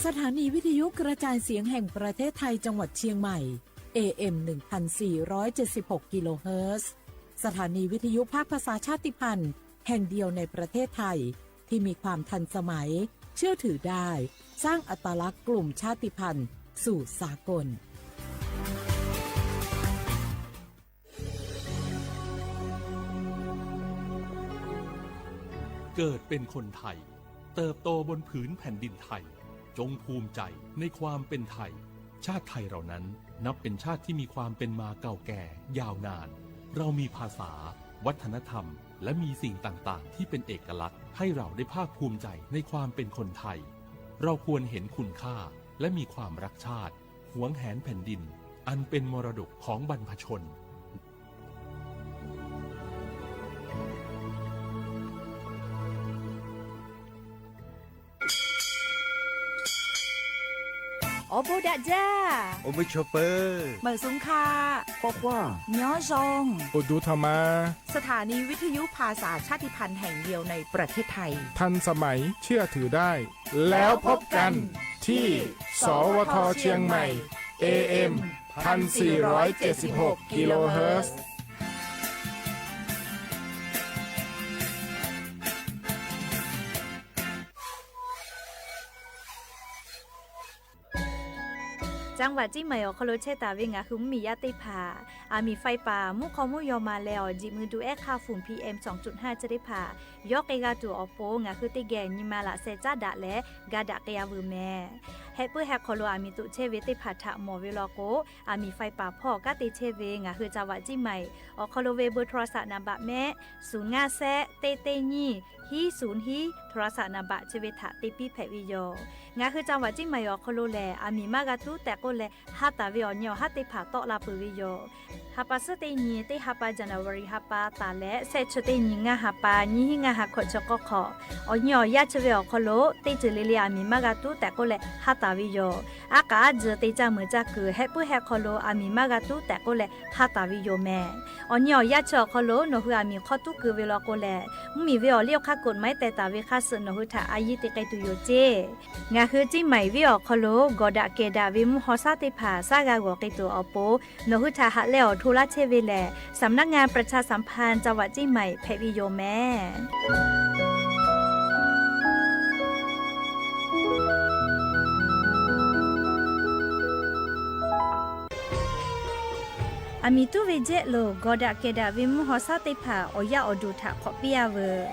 สถานีวิทยุกระจายเสียงแห่งประเทศไทยจังหวัดเชียงใหม่ เอ เอ็ม หนึ่งพันสี่ร้อยเจ็ดสิบหก กิโลเฮิรตซ์ สถานีวิทยุภาคภาษาชาติพันธุ์แห่งเดียวในประเทศไทย ที่มีความทันสมัย เชื่อถือได้ สร้างอัตลักษณ์กลุ่มชาติพันธุ์สู่สากล เกิดเป็นคนไทย เติบโตบนผืนแผ่นดินไทย จงภูมิใจในความเป็นไทย ชาติไทยเรานั้นนับเป็นชาติที่มีความเป็นมาเก่าแก่ยาวนาน เรามีภาษา วัฒนธรรม และมีสิ่งต่างๆ ที่เป็นเอกลักษณ์ ให้เราได้ภาคภูมิใจในความเป็นคนไทย เราควรเห็นคุณค่า และมีความรักชาติ หวงแหนแผ่นดิน อันเป็นมรดกของบรรพชน Awˬ bon daꞈ jaˇ. Awˬ bon chaw peuˬ. Meˬ suhˍ hk'a. K'awꞈ k'oˆ. Nyi awˬ zon. Awˬ duˬ htaꞈ ma. สถานีวิทยุภาษาชาติพันธุ์แห่งเดียวในประเทศไทย ทันสมัย เชื่อถือได้ แล้วพบกันที่ สวท เชียงใหม่ เอ เอ็ม พันสี่ร้อยเจ็ดสิบหก กิโลเฮิรตซ์ จังหวัดเชียงใหม่ awˬ hk'aw lo chehˇ taˍ ve ngaˬ hui mvuhˇmiˬ yaˇ teˇ hpaˍ, aˬ miˍ ไฟป่า mvuhˇ hk'aw mvuhˇ yaw ma leh awˬ jiˬ mui duˬ ehˉ hk'aˇ ฝุ่น PM สองจุดห้า chi teˇ hpaˍ yawˇ k'ai g'a tuˬ awˬ pon ngaˬ hui teˇ geh nyi ma laꞈ sheh caˉ daꞈ leh ga daꞈ k'ai-a veuˬ mehˍ. Heh puiˉ heh hk'aw lo aˬ miˍ toꞈ chehˇ ve teˇ hpaˍ htaꞈ mawˬ ve law k'o, aˬ miˍ ไฟป่า hpawˇ kanˉ te chehˇ ve ngaˬ hui จังหวัดเชียงใหม่ awˬ hk'aw lo ve เบอร์โทรศัพท์ naˍ baꞈ mehˆ suhˍ ngaˇ shehˆ teˇ teˇ nyiˇ hiˉ suhˍ hiˉ โทรศัพท์ naˍ baꞈ chi ve htaꞈ te piˇ hpehꞈ ve yoˬ. Ngaˬ hui จังหวัดเชียงใหม่ awˬ hk'aw lo lehˬ, aˬ miˍ maˇ g'a tuˉ tehꞈ k'oˆ leh, ha taˍ ve awˬ nyi awˬ haˉ teˇ hpaˍ tawˆ la peuˬ ve yoˬ. Ha pa suhˉ teˇ nyi teˇ ha pa January ha pa taˍ leh, shehˆ chi teˇ nyi ngaˇ ha pa nyiˇ hiˉ ngaˇ ha hkawꞈ chi k'awˇ hk'awꞈ, awˬ nyi awˬ yaˇ chi ve awˬ hk'aw lo teˇ ceuˬ le le aˬ miˍ maˇ g'a tuˉ tehꞈ k'oˆ leh ha taˍ ve yoˬ. Aˉ k'aꞈ aˉ tcuh te caˇ meuˬ caˇ kuiˬ heh puiˉ heh hk'aw lo aˬ miˍ maˇ g'a tuˉ tehꞈ k'oˆ leh ha taˍ ve yoˬ mehˍ. Awˬ nyi awˬ yaˇ chi awˬ hk'aw lo nawˬ hui aˬ miˍ hk'aw tuˉ keu ve law k'o lehˬ, mvuhˇmiˬ ve awˬ liˇ awˬ hk'aˇ กฎหมาย teh taˍ ve hk'aˇ suh nawˬ hui htaꞈ a yiˇ te k'ai tuˬ yoˬ ceˇ. Ngaˬ hui เชียงใหม่ venˇ awˬ hk'aw lo gawˬ daꞈ kehˬ daꞈ ve mvuhˇ haw shaˉ teˇ hpaˍ shaˉ g'a g'awˬ k'ai tuˬ awˬ pon, nawˬ hui htaꞈ haꞈ leh awˬ hto laˇ chehˇ ve lehˬ, สำนักงานประชาสัมพันธ์จังหวัดเชียงใหม่ hpehꞈ ve yoˬ mehˍ. Aˬ miˍ tuˉ ve jehˆ lo gawˬ daꞈ kehˬ daꞈ ve mvuhˇ haw shaˉ teˇ hpaˍ awˬ yaˇ awˬ duˬ htaꞈ hk'awꞈ piˇ-a veuˬ.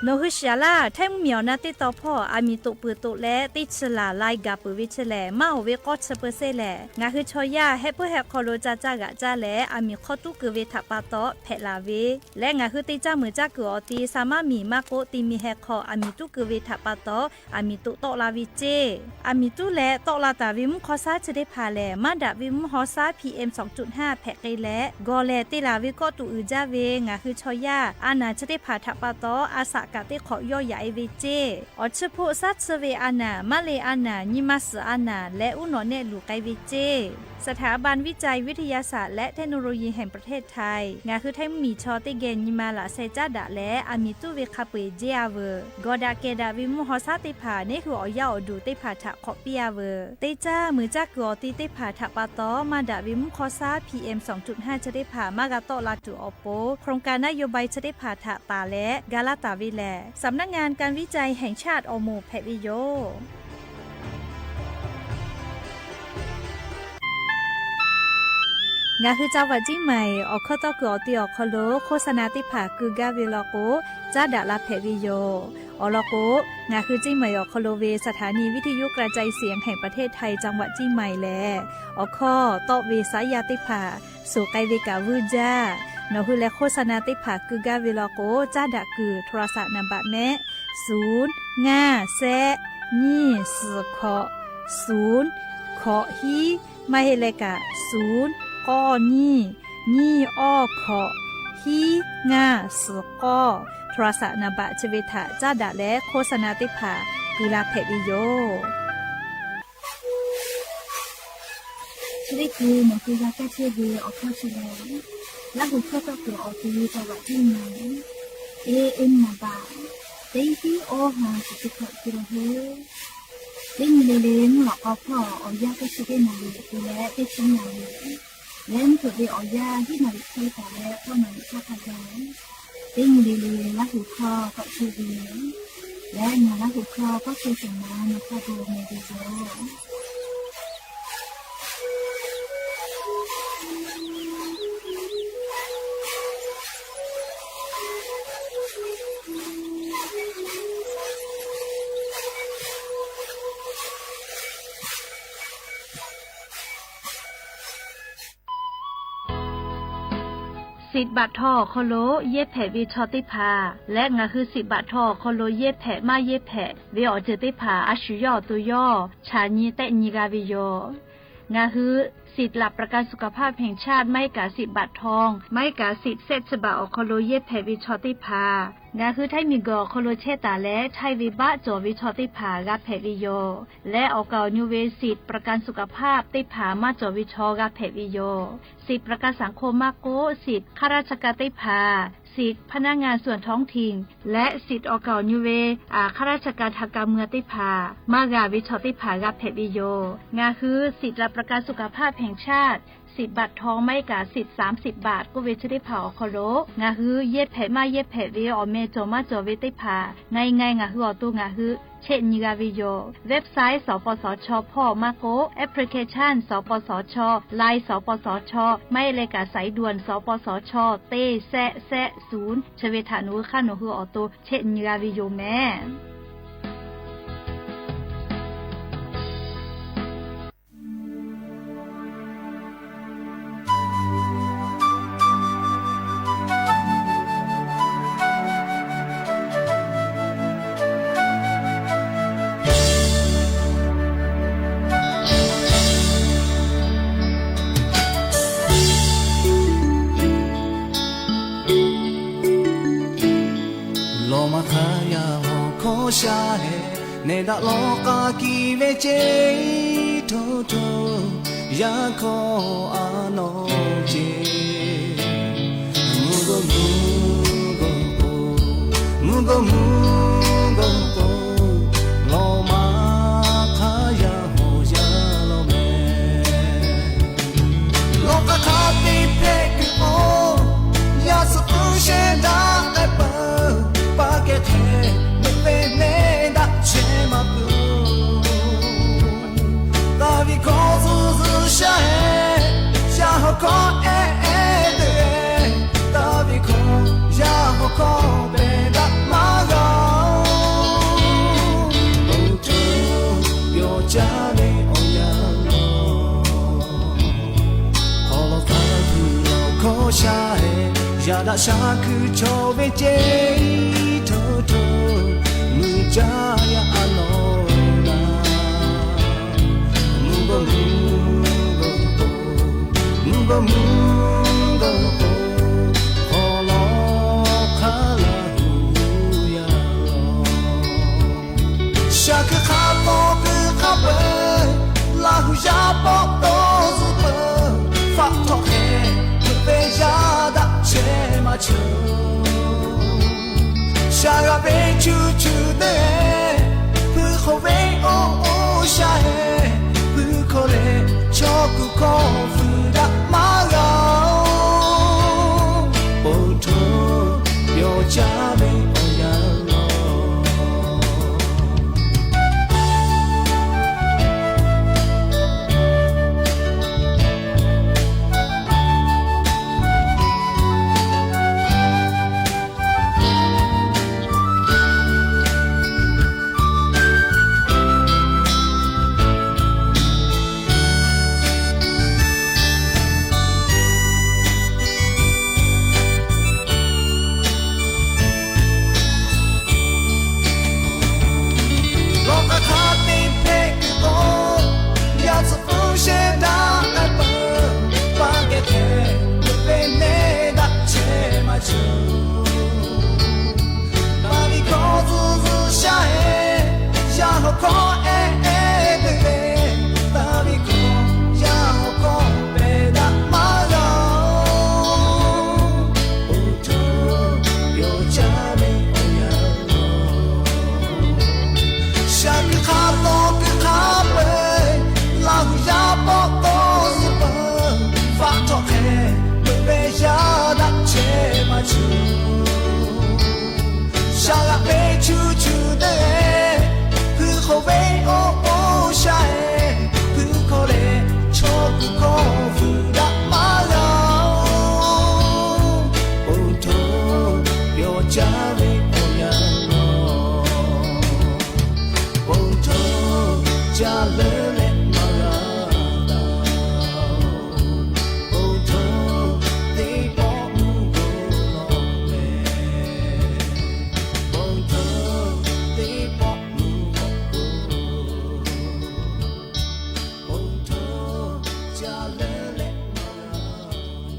Nawˬ hui shiˍ-a laˇ, htaiˇ mvuhˇmiˬ awˬ na teˇ taw hpawˇ aˬ miˍ toꞈ peuˬ toꞈ leh teˇ chi laˬ lai gaˬ peuˬ ve chi lehˬ, maˇ oˍ ve k'awˇ chi peu sehˇ lehˬ, ngaˬ hui chaw yaˇ heh puiˉ heh hk'aw lo ca caˇ g'aꞈ caˇ leh aˬ miˍ hk'aw tuˉ keu ve htaꞈ pa taw hpehꞈ laˬ ve leh, ngaˬ hui te caˇ meuˬ caˇ kuiˬ awˬ ti sa maˇ miˬ maˇ k'oˆ, te mi heh hk'aw aˬ miˍ tuˉ keu ve htaꞈ pa taw aˬ miˍ toꞈ tawˆ la ve ceˇ. Aˬ miˍ tuˉ leh tawˆ la taˍ ve mvuhˇ haw shaˉ chi teˇ hpaˍ lehˬ, maˇ daꞈ ve mvuhˇ haw shaˉ พีเอ็มสองจุดห้า hpehꞈ k'ai leh, gawˬ lehˬ te laˬ ve kawˆ tuꞈ uiˍ jaˇ ve ngaˬ hui chaw yaˇ a naˬ chi teˇ hpaˍ htaꞈ pa taw a shaꞈ kaꞈ teˇ hk'awꞈ yawˇ yaꞈ-e ve ceˇ. Awˬ chi hpoˆ shaˉ tsuhˇ ve a naˬ, maˇ le a naˬ, nyi ma suhˍ a naˬ leh uˉ nawꞈ nehˆ luˬ k'ai ve ceˇ. สถาบันวิจัยวิทยาศาสตร์และเทคโนโลยีแห่งประเทศไทย ngaˬ hui htaiˇ mvuhˇmiˬ chaw teˇ geh nyi ma laꞈ sheh caˉ daꞈ leh aˬ miˍ tuˉ ve hk'a peu-eˬ jehˇ-a veuˬ. Gawˬ daꞈ kehˬ daꞈ ve mvuhˇ haw shaˉ teˇ hpaˍ neˇ hui awˬ yaˇ awˬ duˬ teˇ hpaˍ htaꞈ hk'awꞈ piˇ-a veuˬ. Te caˇ meuˬ caˇ kuiˬ awˬ ti teˇ hpaˍ htaꞈ pa taw maˇ daꞈ ve mvuhˇ haw shaˉ พีเอ็มสองจุดห้า chi teˇ hpaˍ maˇ g'a tawˆ la tuˬ awˬ pon, โครงการนโยบาย chi teˇ hpaˍ htaꞈ taˍ leh ga laˇ taˍ ve lehˬ, สำนักงานการวิจัยแห่งชาติ awˬ moˍ hpehꞈ ve yoˬ. Ngaˬ hui จังหวัดเชียงใหม่ awˬ hkawˇ tawˇ kuiˬ awˬ ti awˬ hk'aw lo โฆษณา teˇ hpaˍ keu gaˇ ve law k'o, caˉ daꞈ la hpehꞈ ve yoˬ. Awˬ lawn k'o, ngaˬ hui เชียงใหม่ awˬ hk'aw lo ve สถานีวิทยุกระจายเสียงแห่งประเทศไทย จังหวัดเชียงใหม่ lehˬ, awˬ hkawˇ tawˆ ve saˉ yaˇ teˇ hpaˍ suhˍ k'ai ve kaꞈ vuiˇ jaˇ. Nawˬ hui leh โฆษณา teˇ hpaˍ keu gaˇ ve law k'o, caˉ daꞈ kuiˬ โทรศัพท์ naˍ baꞈ mehˆ suhˍ ngaˇ shehˆ nyiˇ suhˍ hkawꞈ suhˍ hkawꞈ hiˉ, maˇ heˆ leh kaꞈ suhˍ k'awˇ nyiˇ nyiˇ awˇ hkawꞈ hiˉ ngaˇ suhˍ k'awˇ โทรศัพท์ naˍ baꞈ chi ve htaꞈ caˉ daꞈ leh โฆษณา teˇ hpaˍ keu la hpehꞈ ve yoˬ. Chi teˇ hkui nawˬ hui g'a kaˇ chehˇ ve awˬ hkawˇ chi lehˬ, Laˇ huˍ hkawˇ tawˇ kuiˬ awˬ ti จังหวัดเชียงใหม่ เอ เอ็ม naˍ baꞈ teˇ hiˉ awˇ ha chi teˇ hkawꞈ te la heuˆ. Teˇ nyi le le mvuhˇ lawꞈ k'aw hpawˇ awˬ yanˇ teˇ chi teˇ naˍ riˍ te leh teˇ chi naˍ riˍ, leh mvuhˇ hpeuꞈ ve awˬ yanˇ hiˉ naˍ riˍ hk'e taˍ leh k'awˇ naˍ riˍ hk'aˇ hk'a gaˬ. Teˇ nyi le le Laˇ huˍ hkawˇ k'awꞈ cuˇ ve yoˬ. Leh ngaˬ Laˇ huˍ hkawˇ k'awꞈ cuˇ shawˍ ma nawˬ hk'a gaˬ meh ve yoˬ. Siꞈ baꞈ htaw awˬ hk'aw lo yehˇ hpehꞈ ve chaw teˇ hpaˍ leh ngaˬ hui siꞈ baꞈ htaw awˬ hk'aw lo yehˇ hpehꞈ maˇ yehˇ hpehꞈ ve awˬ ceuˬ teˇ hpaˍ a shu yawˇ awˬ to yawˇ chaꞈ nyi tehˆ nyi g'a ve yoˬ. Ngaˬ hui ศิษย์หลักประกันสุขภาพแห่งชาติ maˇ heˆ kaꞈ siꞈ baꞈ htaw, maˇ heˆ kaꞈ siꞈ sehˆ chi baꞈ awˬ hk'aw lo yehˇ hpehꞈ ve chaw teˇ hpaˍ, ngaˬ hui Htaiˇ miˬguiˬ awˬ hk'aw lo chehˇ taˍ leh Htaiˇ ve baˆ cawˬ ve chaw teˇ hpaˍ g'a hpehꞈ ve yoˬ. Leh awˬ kaˍ awˬ nyu ve siꞈ ประกันสุขภาพ teˇ hpaˍ maˇ cawˬ ve chaw g'a hpehꞈ ve yoˬ. Siꞈ ประกันสังคม maˇ k'oˆ, siꞈ ข้าราชการ teˇ hpaˍ, siꞈ พนักงานส่วนท้องถิ่น leh siꞈ awˬ kaˍ awˬ nyu ve ข้าราชการทางการเมือง teˇ hpaˍ maˇ g'a ve chaw teˇ hpaˍ g'a hpehꞈ ve yoˬ. Ngaˬ hui ศิษย์หลักประกันสุขภาพแห่งชาติ สิทธิ์บัตรทอง maˇ heˆ kaꞈ สิทธิ์สามสิบบาท k'oˆ ve chi teˇ hpaˍ awˬ hk'aw lo ngaˬ hui yehˇ hpehꞈ maˇ yehˇ hpehꞈ ve awˬ meh cawˬ maˇ cawˬ ve teˇ hpaˍ ngaˬ ngaˬ ngaˬ hui awˬ to ngaˬ hui chehˆ nyi g'a ve yoˬ. Website สปสช hpawˇ maˇ k'oˆ, application สปสช, Line สปสช, maˇ heˆ leh kaꞈ สายด่วน สปสช teˇ sehˆ sehˆ ศูนย์ chi ve htaꞈ nawˬ hui hk'aˇ nawˬ hui awˬ to chehˆ nyi g'a ve yoˬ meh. Lawˬ maˇ hk'aˇ yaˇ hawˬ hkawˇ shaˉ hehꞈ, nehˬ daꞈ lawˬ k'aˇ kiˬ ve ceˇ hto hto, yaˇ hkawˇ a nawˬ ceˇ. Mvuhˇ gawˇ mvuhˇ gawˇ k'o, mvuhˇ gawˇ mvuhˇ gawˇ k'o, lawˬ maˇ hk'aˇ yaˇ hawˬ yaˇ lawˬ meh. Lawˬ k'aˇ hk'aˇ teˇ hpehꞈ kuiˬ k'o, yaˇ suhˍ k'uiˇ shehˍ daꞈ k'ai peuˬ, paˍ kehˬ hk'e meuꞈ ve neˇ daꞈ chehˇ maˇ peuˬ. Daˍviˆ hkawˇ zuhˇ zuhˇ shaˉ hehꞈ, yaˇ hawˬ hkawˇ ehˉ ehˉ deuˬ, Daˍviˆ hkawˇ yaˇ hawˬ hkawˇ pehˬ daꞈ maˇ g'a-oˬ. Awˬ htoꞈ yawˇ caˇ ve awˬ yanˇ lawˬ, awˬ lawn htaˇ tuˬ lawˬ hkawˇ shaˉ hehꞈ, yaꞈ daꞈ shaˉ hkuiˇ chaw ve ceˇ hto hto, mvuhˇ caˇ yaˇ a nawˬ na. Mvuhˇ gawˇ mvuhˇ gawˇ k'o, mvuhˇ gawˇ mvuhˇ gawˇ k'o, awˬ lawn hk'aˇ Laˇ huˍ yaˇ lawˬ. Shaˍ hkuiˇ hk'a tawˍ kuiˬ hk'a peuˬ, Laˇ huˍ yaˇ pawˆ tawˇ zuhˆ peuˬ. Faˆ htawꞈ hk'e hpeuꞈ ve yaˇ daꞈ chehˇ maˇ cawˬ. Shaˍ g'a ve cuˇ cuˇ dehꞈ, puiˉ hk'awꞈ ve oˇ oˇ shaˉ hehꞈ, puiˉ hkawˇ leh chaw kuˬ hkawˇ fuiˍ daꞈ maˇ g'a-oˬ. Awˬ htoꞈ yawˇ caˇ ve awˬ yanˇ lawˬ. Taˇ g'aꞈ ve chu chu te, hpu hk'aw ve awˬ po sha-e, hpu hk'aw leh chaw kuˬ hkawˇ vuiˬ daꞈ maˇ g'a-oˬ. Bon hto, yawˇ caˇ ve awˬ yanˇ nawˬ, bon hto, caˇ leuˉ leh maˇ g'a taˍ-oˬ. Bon hto, teˇ pawˆ mvuhˇ g'uˇ lawˬ leh, bon hto, teˇ pawˆ mvuhˇ g'awˆ k'o, bon hto, caˇ leuˉ leh maˇ g'a leh.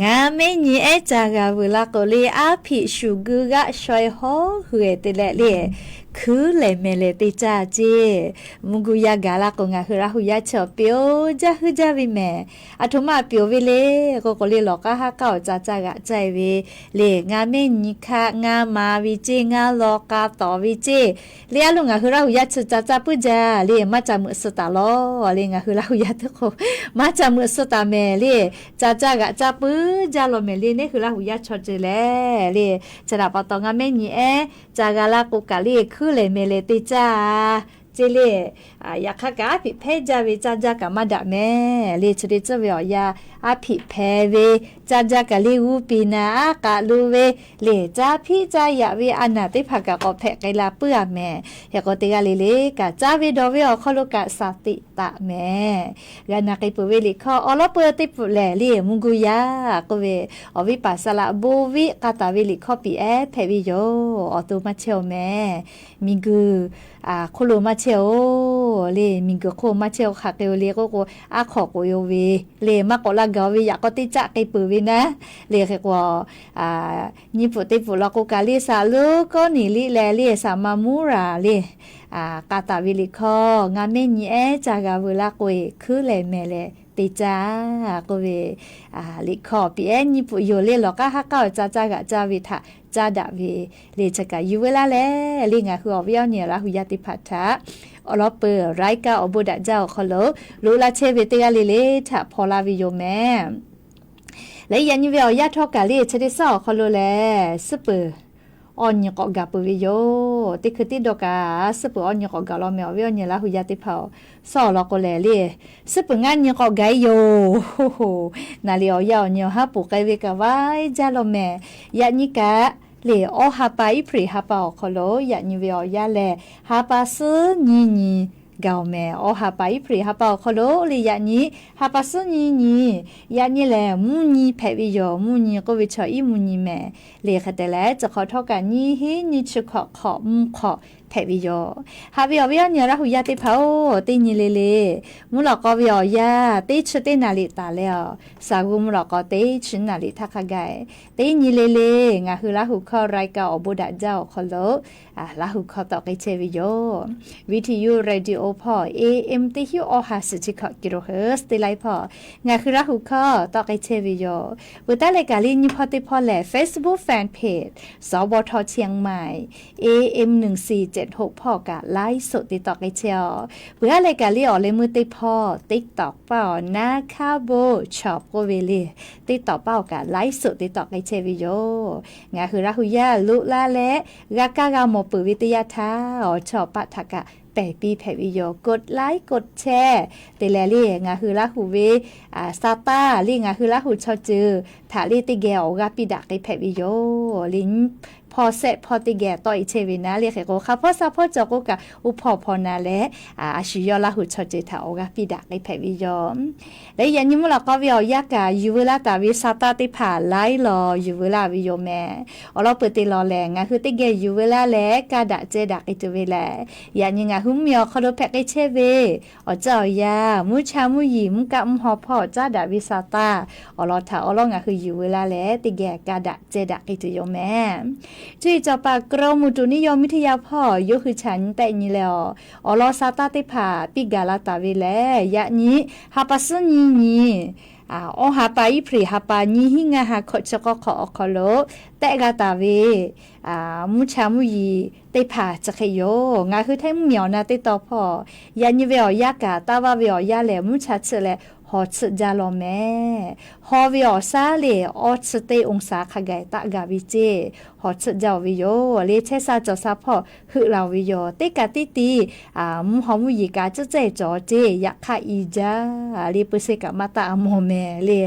Ngaˬ mehˆ nyi ehˉ ca g'a vuiˬ la k'o le, aˉ hpiꞈ shuˍ gui g'aˆ shaw-e hawˉ hui-e te leh le, hkuiˉ lehˬ mehˍ lehˬ te caˇ ceˇ. Mvuhˇ g'uˇ yaˇ gaˬ la k'o, ngaˬ hui Laˇ huˍ yaˇ chi awˬ pehˍ-oˬ, jaˇ hui jaˇ ve mehˍ. Aˬ htoꞈ ma pehˍ-oˬ ve le k'o k'o le, lawˬ k'aˉ haˉ k'aˉ awˬ ca caˇ g'aꞈ caˇ-e ve le, ngaˬ mehˆ nyi hkaˆ ngaˇ ma ve ceˇ, ngaˇ law k'a tawˍ ve ceˇ le, a loˬ ngaˬ hui Laˇ huˍ yaˇ chi ca caˇ puiˉ jaˇ le, maˇ ca meuꞈ suh taˍ lawˬ le, ngaˬ hui Laˇ huˍ yaˇ teˇ hk'o maˇ ca meuꞈ suh taˍ mehˍ le, ca caˇ g'aꞈ caˇ puiˉ jaˇ lawˬ mehˍ le, neˉ hui Laˇ huˍ yaˇ chaw ceuˬ lehˬ le. Chi htaꞈ pa taw ngaˬ mehˆ nyi ehˉ ca g'a la k'o kaꞈ le, hkuiˉ lehˬ mehˍ lehˬ te caˇ te le. Yaꞈ hk'aˇ kaꞈ aˉ hpiꞈ hpehˇ jaˇ ve caˇ jaˇ kaꞈ maˇ daꞈ mehˍ le. Chi te tcuhˇ ve awˬ yanˇ, aˉ hpiꞈ hpehˇ ve caˇ jaˇ kaꞈ le g'uˇ piˇ na aˉ k'aꞈ lo ve le, caˇ hpiˇ caˇ yaꞈ ve a naˬ teˇ hpaˍ kaꞈ k'awꞈ hpehꞈ k'ai la puiˉ a mehˍ. Hk'e k'o teˇ g'aˇ le le kaꞈ caˇ ve dawˬ ve awˬ hk'aw lo kaꞈ shaˍ tiꞈ taˍ mehˍ. G'a na k'ai peuˬ ve liꞈ hkawˇ awˬ lawn peuˬ teˇ pfuhˍ lehˬ le, mvuhˇ guˇ yaˇ k'oˆ ve, awˬ viˉ paˍ saˍ laꞈ bon viˉ k'a taˍ ve liꞈ hkawˇ piˍ ehˉ hpehꞈ ve yoˬ. Awˬ to maˇ chehˇ-oˬ mehˍ. Miˬ guiˬ hk'oˆ lo maˇ chehˇ-oˬ le. Miˬ guiˬ hk'oˆ maˇ chehˇ-oˬ hk'aˬ hk'e-o le k'oˆ k'o, aˉ hk'awꞈ k'oꞈ-e-o ve le, maˇ k'awꞈ la gaˬ-o ve yaꞈ k'aw teˇ caˆ k'ai peuˬ ve naˉ le. Hk'e k'o, nyiˇ pfuhˍ teˇ pfuhˍ law k'o kaꞈ le, saˍ lonˉ Kawˇneˍliˆ leh le saˍ maˍ Muˇraˍ le k'a taˍ ve liꞈ hkawˇ, Ngaˬ mehˆ nyi ehˉ ca g'a veu laˇ k'oˆ-e, hkuiˉ lehˍ mehˍ leh te caˇ k'oˆ ve liꞈ hkawˇ piˍ ehˉ nyiˇ pfuhˍ yoˬ le. Lawˬ k'aˉ haˉ k'aˉ awˬ ca caˇ g'aꞈ caˇ ve htaꞈ caˇ daꞈ ve le, chi kaꞈ yuˬ veu laˇ leh le, ngaˬ hui awˬ viˉ awˬ nyi Laˇ huˍ yaˇ teˇ hpaˍ htaꞈ awˬ lawn peuˬ รายการ awˬ bon daꞈ jaˇ awˬ hk'aw lo loꞈ la chehˇ ve teˇ g'aˇ le le htaꞈ hpaw laˇ ve yoˬ mehˍ. Leh yaꞈ nyi ve awˬ yanˇ htawˇ kaꞈ le, chi teˇ suhˉ awˬ hk'aw lo lehˬ suhˉ peuˬ awˇ nyi k'awꞈ gaˬ peuˬ ve yoˬ. Teˇ hkui tiˉ dawˇ kaꞈ suhˉ peuˬ awˇ nyi k'awꞈ gaˬ law mehˍ. Awˬ viˉ awˬ nyi Laˇ huˍ yaˇ teˇ hpaˍ-oˬ, suhˉ awˬ lawn k'o lehˬ le, suhˉ peuˬ ngaˇ nyi k'awꞈ gaˬ-e yoˬ. Naˍ liꞈ awˬ yanˇ awˬ nyi awˬ haˉ poˬ k'ai ve kaꞈ vaiˇ jaˇ law mehˍ. Yaꞈ nyi kaꞈ le, awˇ ha pa Iˉhpriˍ ha pa awˬ hk'aw lo yaꞈ nyi ve awˬ yanˇ lehˬ, ha pa suhˉ nyiˇ nyi gaˬ-oˬ mehˍ. Awˇ ha pa Iˉhpriˍ ha pa awˬ hk'aw lo le yaꞈ nyi ha pa suhˉ nyiˇ nyi, yaꞈ nyi lehˬ mvuhˇ nyi hpehꞈ ve yoˬ. Mvuhˇ nyi k'oˆ ve chaw iˉ mvuhˇ nyi mehˍ. Le hk'e te leh, chi hk'awꞈ htawˇ kaꞈ nyiˇ hinˉ nyiˇ chi hkawꞈ hk'awꞈ mvuhˇ hk'awꞈ hpehꞈ ve yoˬ. Haꞈ ve awˬ viˉ awˬ nyi Laˇ huˍ yaˇ teˇ hpaˍ-oˬ, teˇ nyi le le mvuhˇ lawꞈ k'aw ve awˬ yanˇ teˇ chi teˇ naˍ liꞈ taˍ leh-aˬ, shaˍ g'uˇ mvuhˇ lawꞈ k'aw teˇ chi naˍ liꞈ htaˇ hk'a gaˬ, teˇ nyi le le ngaˬ hui Laˇ huˍ hkawˇ รายการ awˬ bon daꞈ jaˇ awˬ hk'aw lo Laˇ huˍ hkawˇ tawˆ k'ai chehˇ ve yoˬ. Viˇtiˇ yuˇ radio hpawˇ A M teˇ hinˉ awˇ ha suhˍ chi hkawꞈ kilohertz teˇ laiˉ hpawˇ ngaˬ hui Laˇ huˍ hkawˇ tawˆ k'ai chehˇ ve yoˬ. Peuˬ taˉ leh kaꞈ le nyi hpawˇ teˇ hpawˇ lehˬ, Facebook fan page สวท เชียงใหม่ A M หนึ่งสี่เจ็ดหก hpawˇ kaꞈ ไลฟ์สด te tawˆ k'ai chehˇ-oˬ. Peuˬ aˉ leh kaꞈ le awˬ leh meuˇ teˇ hpawˇ TikTok paˇ awˬ naˉ hkaˉ bon chawˬ k'oˆ ve le, TikTok paˇ awˬ kaꞈ ไลฟ์สด te tawˆ k'ai chehˇ ve yoˬ. Ngaˬ hui Laˇ huˍ yaˇ loꞈ laˇ leh g'a kaˇ g'a mawˬ peuˬ ve teˇ yanˇ htaˇ, awˬ chawˇ awˬ paˆ htaꞈ kaꞈ pehˬ piˇ hpehꞈ ve yoˬ. กดไลค์ กดแชร์ te leh le ngaˬ hui Laˇ huˍ ve sa taˇ le ngaˬ hui Laˇ huˍ chaw ceuˬ htaꞈ le teˇ geh awˬ g'aˇ piˇ daꞈ k'ai hpehꞈ ve yoˬ le. Hpawˇ sehˆ hpawˇ teˇ geh tawˆ-e chehˇ ve naˉ le. Hk'e k'o, hk'a hpawˇ sha hpawˇ cawˬ k'o kaꞈ, oˇ hpawˇ hpawˇ na leh a shu yawˇ Laˇ huˍ chaw ceuˬ htaꞈ awˬ g'aˇ piˇ daꞈ k'ai hpehꞈ ve yoˬ. Leh yaꞈ nyi mvuhˇ lawꞈ k'aw ve awˬ yanˇ kaꞈ yuˬ veu laˇ taˍ ve sa taˇ teˇ hpaˍ laiˉ law yuˬ veu laˇ ve yoˬ mehˍ. Awˬ lawn peuˬ te law lehˬ, ngaˬ hui teˇ geh yuˬ veu laˇ leh kaˇ daꞈ ceh daꞈ k'ai tuˬ ve lehˬ, yaꞈ nyi ngaˬ hui mvuhˇmiˬ awˬ hk'aw lo hpehꞈ k'ai chehˇ ve awˬ caˇ awˬ yanˇ, mvuhˇ cha mvuhˇ yiˍ mvuhˇ kaˆ mvuhˇ haw hpawˇ caˉ daꞈ ve sa taˇ awˬ lawn htaꞈ awˬ lawn ngaˬ hui yuˬ veu laˇ leh teˇ geh kaˇ daꞈ ceh daꞈ k'ai tuˬ yoˬ mehˍ. Cuˇ yiˍ cawˬ paˍ กรมอุตุนิยมวิทยา hpawˇ yawˇ hui chaꞈ nyi tehˆ nyi leh-aˬ, awˬ lawn sa taˇ teˇ hpaˍ piˇ gaˬ la taˍ ve lehˬ, yaꞈ nyi ha pa suhˉ nyiˇ nyi awˇ ha pa Iˉhpriˍ ha pa nyiˇ hinˉ ngaˇ ha hkawꞈ chi k'awˇ hk'awꞈ awˬ hk'aw lo tehˆ g'a taˍ ve mvuhˇ cha mvuhˇ yiˍ teˇ hpaˍ chi hk'e yoˬ. Ngaˬ hui Htaiˇ mvuhˇmiˬ awˬ na teˇ tawn hpawˇ, yaꞈ nyi ve awˬ yanˇ kaꞈ taˇ vaˇ ve awˬ yanˇ lehˬ, mvuhˇ cha chiˆ leh haw chiˆ jaˇ law mehˍ. Haw ve awˬ shaˉ le awˇ chi teˇ องศา hk'a gaˬ taˆ gaˬ ve ceˇ. Haw chiˆ jaˇ-oˬ ve yoˬ le. Chehˇ sha cawˬ sha hpawˇ heuˆ la-oˬ ve yoˬ. Teˇ kaꞈ tiˉ tiˉ mvuhˇ haw mvuhˇ yiˍ kaꞈ ciˉ cehˇ cawˬ ceˇ. Yaꞈ hk'aˇ i jaˇ le, peu se kaꞈ maˇ taˆ a mawˬ mehˍ le.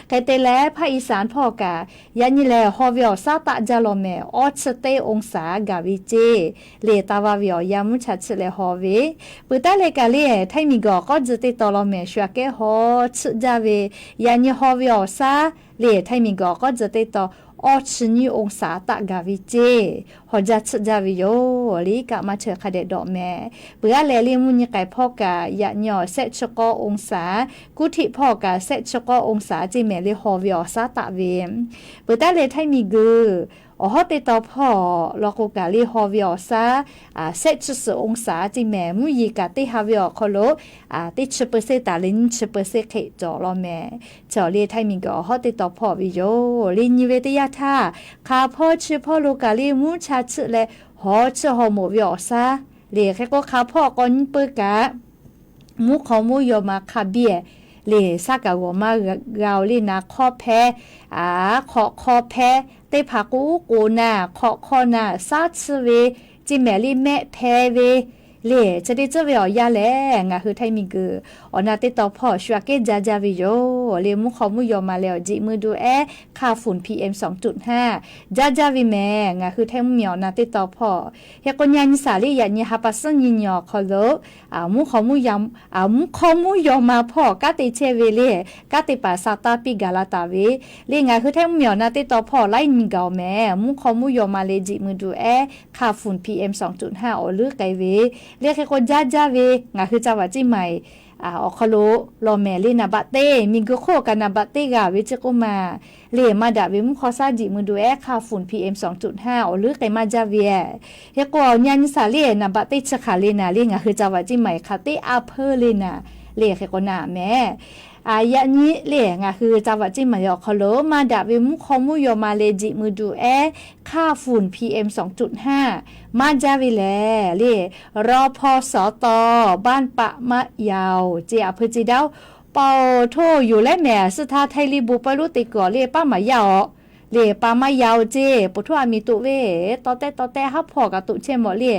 Hk'e te leh, ภาคอีสาน hpawˇ kaꞈ yaꞈ nyi lehˬ haw ve awˬ shaˉ taˆ jaˇ law mehˍ. Awˇ chi teˇ องศา gaˬ ve ceˇ le. Taˇ vaˇ ve awˬ yanˇ mvuhˇ cha chiˆ leh haw ve, peuˬ taˉ leh kaꞈ le Htaiˇ miˬguiˬ awˬ k'awˇ tcuh teˇ tawn law mehˍ. Shu aꞈ kehˉ haw chiˆ jaˇ ve, yaꞈ nyi haw ve awˬ shaˉ le Htaiˇ miˬguiˬ awˬ k'awˇ tcuh teˇ tawn awˇ chi nyiˇ องศา taˆ gaˬ ve ceˇ. Haw jaˇ chiˆ jaˇ ve yoˬ le. Iˉ kaˆ maˇ chaweh hk'a dehꞈ dawꞈ mehˍ. Peuˬ aˉ leh le mvuhˇ nyi k'ai hpawˇ kaꞈ yaꞈ nyi awˬ shehˆ chi k'awˇ องศา, kuˇ htiˆ hpawˇ kaꞈ shehˆ chi k'awˇ องศา ceˇ mehˍ le, haw ve awˬ shaˉ taˆ ve. Peuˬ taˉ leh Htaiˇ miˬguiˬ awˬ hawˉ teˇ tawn hpawˇ law k'o kaꞈ le haw ve awˬ shaˉ shehˆ chi suhˍ องศา ceˇ mehˍ. Mvuhˇ yiˍ kaꞈ teˇ ha ve awˬ hk'aw lo teˇ chi เปอร์เซ็นต์ taˍ leh nyiˇ chi เปอร์เซ็นต์ hk'e cawˬ law mehˍ. Chaw le Htaiˇ miˬguiˬ awˬ hawˉ teˇ tawn hpawˇ ve yoˬ le. Nyi ve teˇ yanˇ htaˇ, hk'a hpawˇ chi hpawˇ lo kaꞈ le mvuhˇ cha chiˆ leh haw chiˆ haw moꞈ ve awˬ shaˉ le. Hk'e k'o, hk'a hpawˇ k'aw nyiˇ peuˇ kaꞈ mvuhˇ hk'aw mvuhˇ yaw ma hk'a biˇ le, shaˉ kaꞈ g'awˬ maˇ g'a-oˬ le. Naˍ hk'awˇ hpehˇ, hk'awꞈ hk'aw hpehˇ, teˇ hpaˍ k'o uˉ k'oˍ naˍ, hk'awꞈ hk'aw naˍ, shaˉ chiˆ ve ceˇ mehˍ le, mehˆ hpehˇ ve Le chi teˇ ceuˬ ve awˬ yanˇ lehˬ, ngaˬ hui Htaiˇ miˬguiˬ awˬ na teˇ taw hpawˇ shu aꞈ kehˉ jaˇ jaˇ ve yoˬ. Le mvuhˇ hk'aw mvuhˇ yaw ma leh awˬ jeꞈ mui duˬ ehˉ hk'a fun P M sawˍ cuꞈ htaˇ jaˇ jaˇ ve mehˬ. Ngaˬ hui Htaiˇ mvuhˇmiˬ awˬ na teˇ taw hpawˇ hk'e k'o, nyi nyi saˍ le yaꞈ nyi ha pa suhˉ nyi nyi awˬ hk'aw lo mvuhˇ hk'aw mvuhˇ yaw ma hpawˇ kanˉ te chehˇ ve le, kanˉ te paˍ sa taˇ piˇ gaˬ la taˍ ve le. Ngaˬ hui Htaiˇ mvuhˇmiˬ awˬ na teˇ taw hpawˇ laiˉ nyi gaˬ awˬ mehˬ, mvuhˇ hk'aw mvuhˇ yaw ma leh jeꞈ mui duˬ ehˉ hk'a fun P M sawˍ cuꞈ htaˇ awˬ leuˉ k'ai ve le. Hk'e k'o jaˇ jaˇ ve ngaˬ hui ca vaꞈ ceˇ maˬ awˬ hk'aw lo law mehˬ le, naˍ baꞈ teˇ miˬguiˬ hk'oˆ kaꞈ naˍ baꞈ teˇ g'a ve ceˇ k'oˆ ma le, maˇ daꞈ ve mvuhˇ hk'aw shaˉ jeꞈ mui duˬ ehˉ hk'a fun P M sawˍ cuꞈ htaˇ awˬ leuˉ k'ai maˇ jaˇ ve. Hk'e k'o awˬ nyi nyi saˍ le naˍ baꞈ teˇ chi hk'aˬ le naˍ le, ngaˬ hui ca vaꞈ ceˇ maˬ hk'aˬ teˇ a hpeuˇ le naˍ le. Hk'e k'o naˍ mehˬ yaꞈ nyi le ngaˬ hui ca vaꞈ ceˇ maˬ ve awˬ hk'aw lo maˇ daꞈ ve mvuhˇ hk'aw mvuhˇ yaw ma leh jeꞈ mui duˬ ehˉ hk'a fun P M sawˍ cuꞈ htaˇ maˇ jaˇ ve lehˬ le, raw hpaw sawˍ taw banˇ paˆ maˆ yaoˬ ceˇ. A hpeuˇ ceˇ daˇ-oˬ, paoˬ htoˇ yoˬ leh mehˬ, suh htaˇ Htaiˇ liˇ bon pawehˇ lonˉ te kuiˬ awˬ le paˉ maˍ yaˇ-oˬ le, paˍ maˇ yaoˬ ceˇ. Paoˬ htoˇ aˬ miˍ toꞈ ve, tawˇ tehˆ tawˇ tehˆ haˉ hpaw kaꞈ toꞈ chehˇ mawˬ le.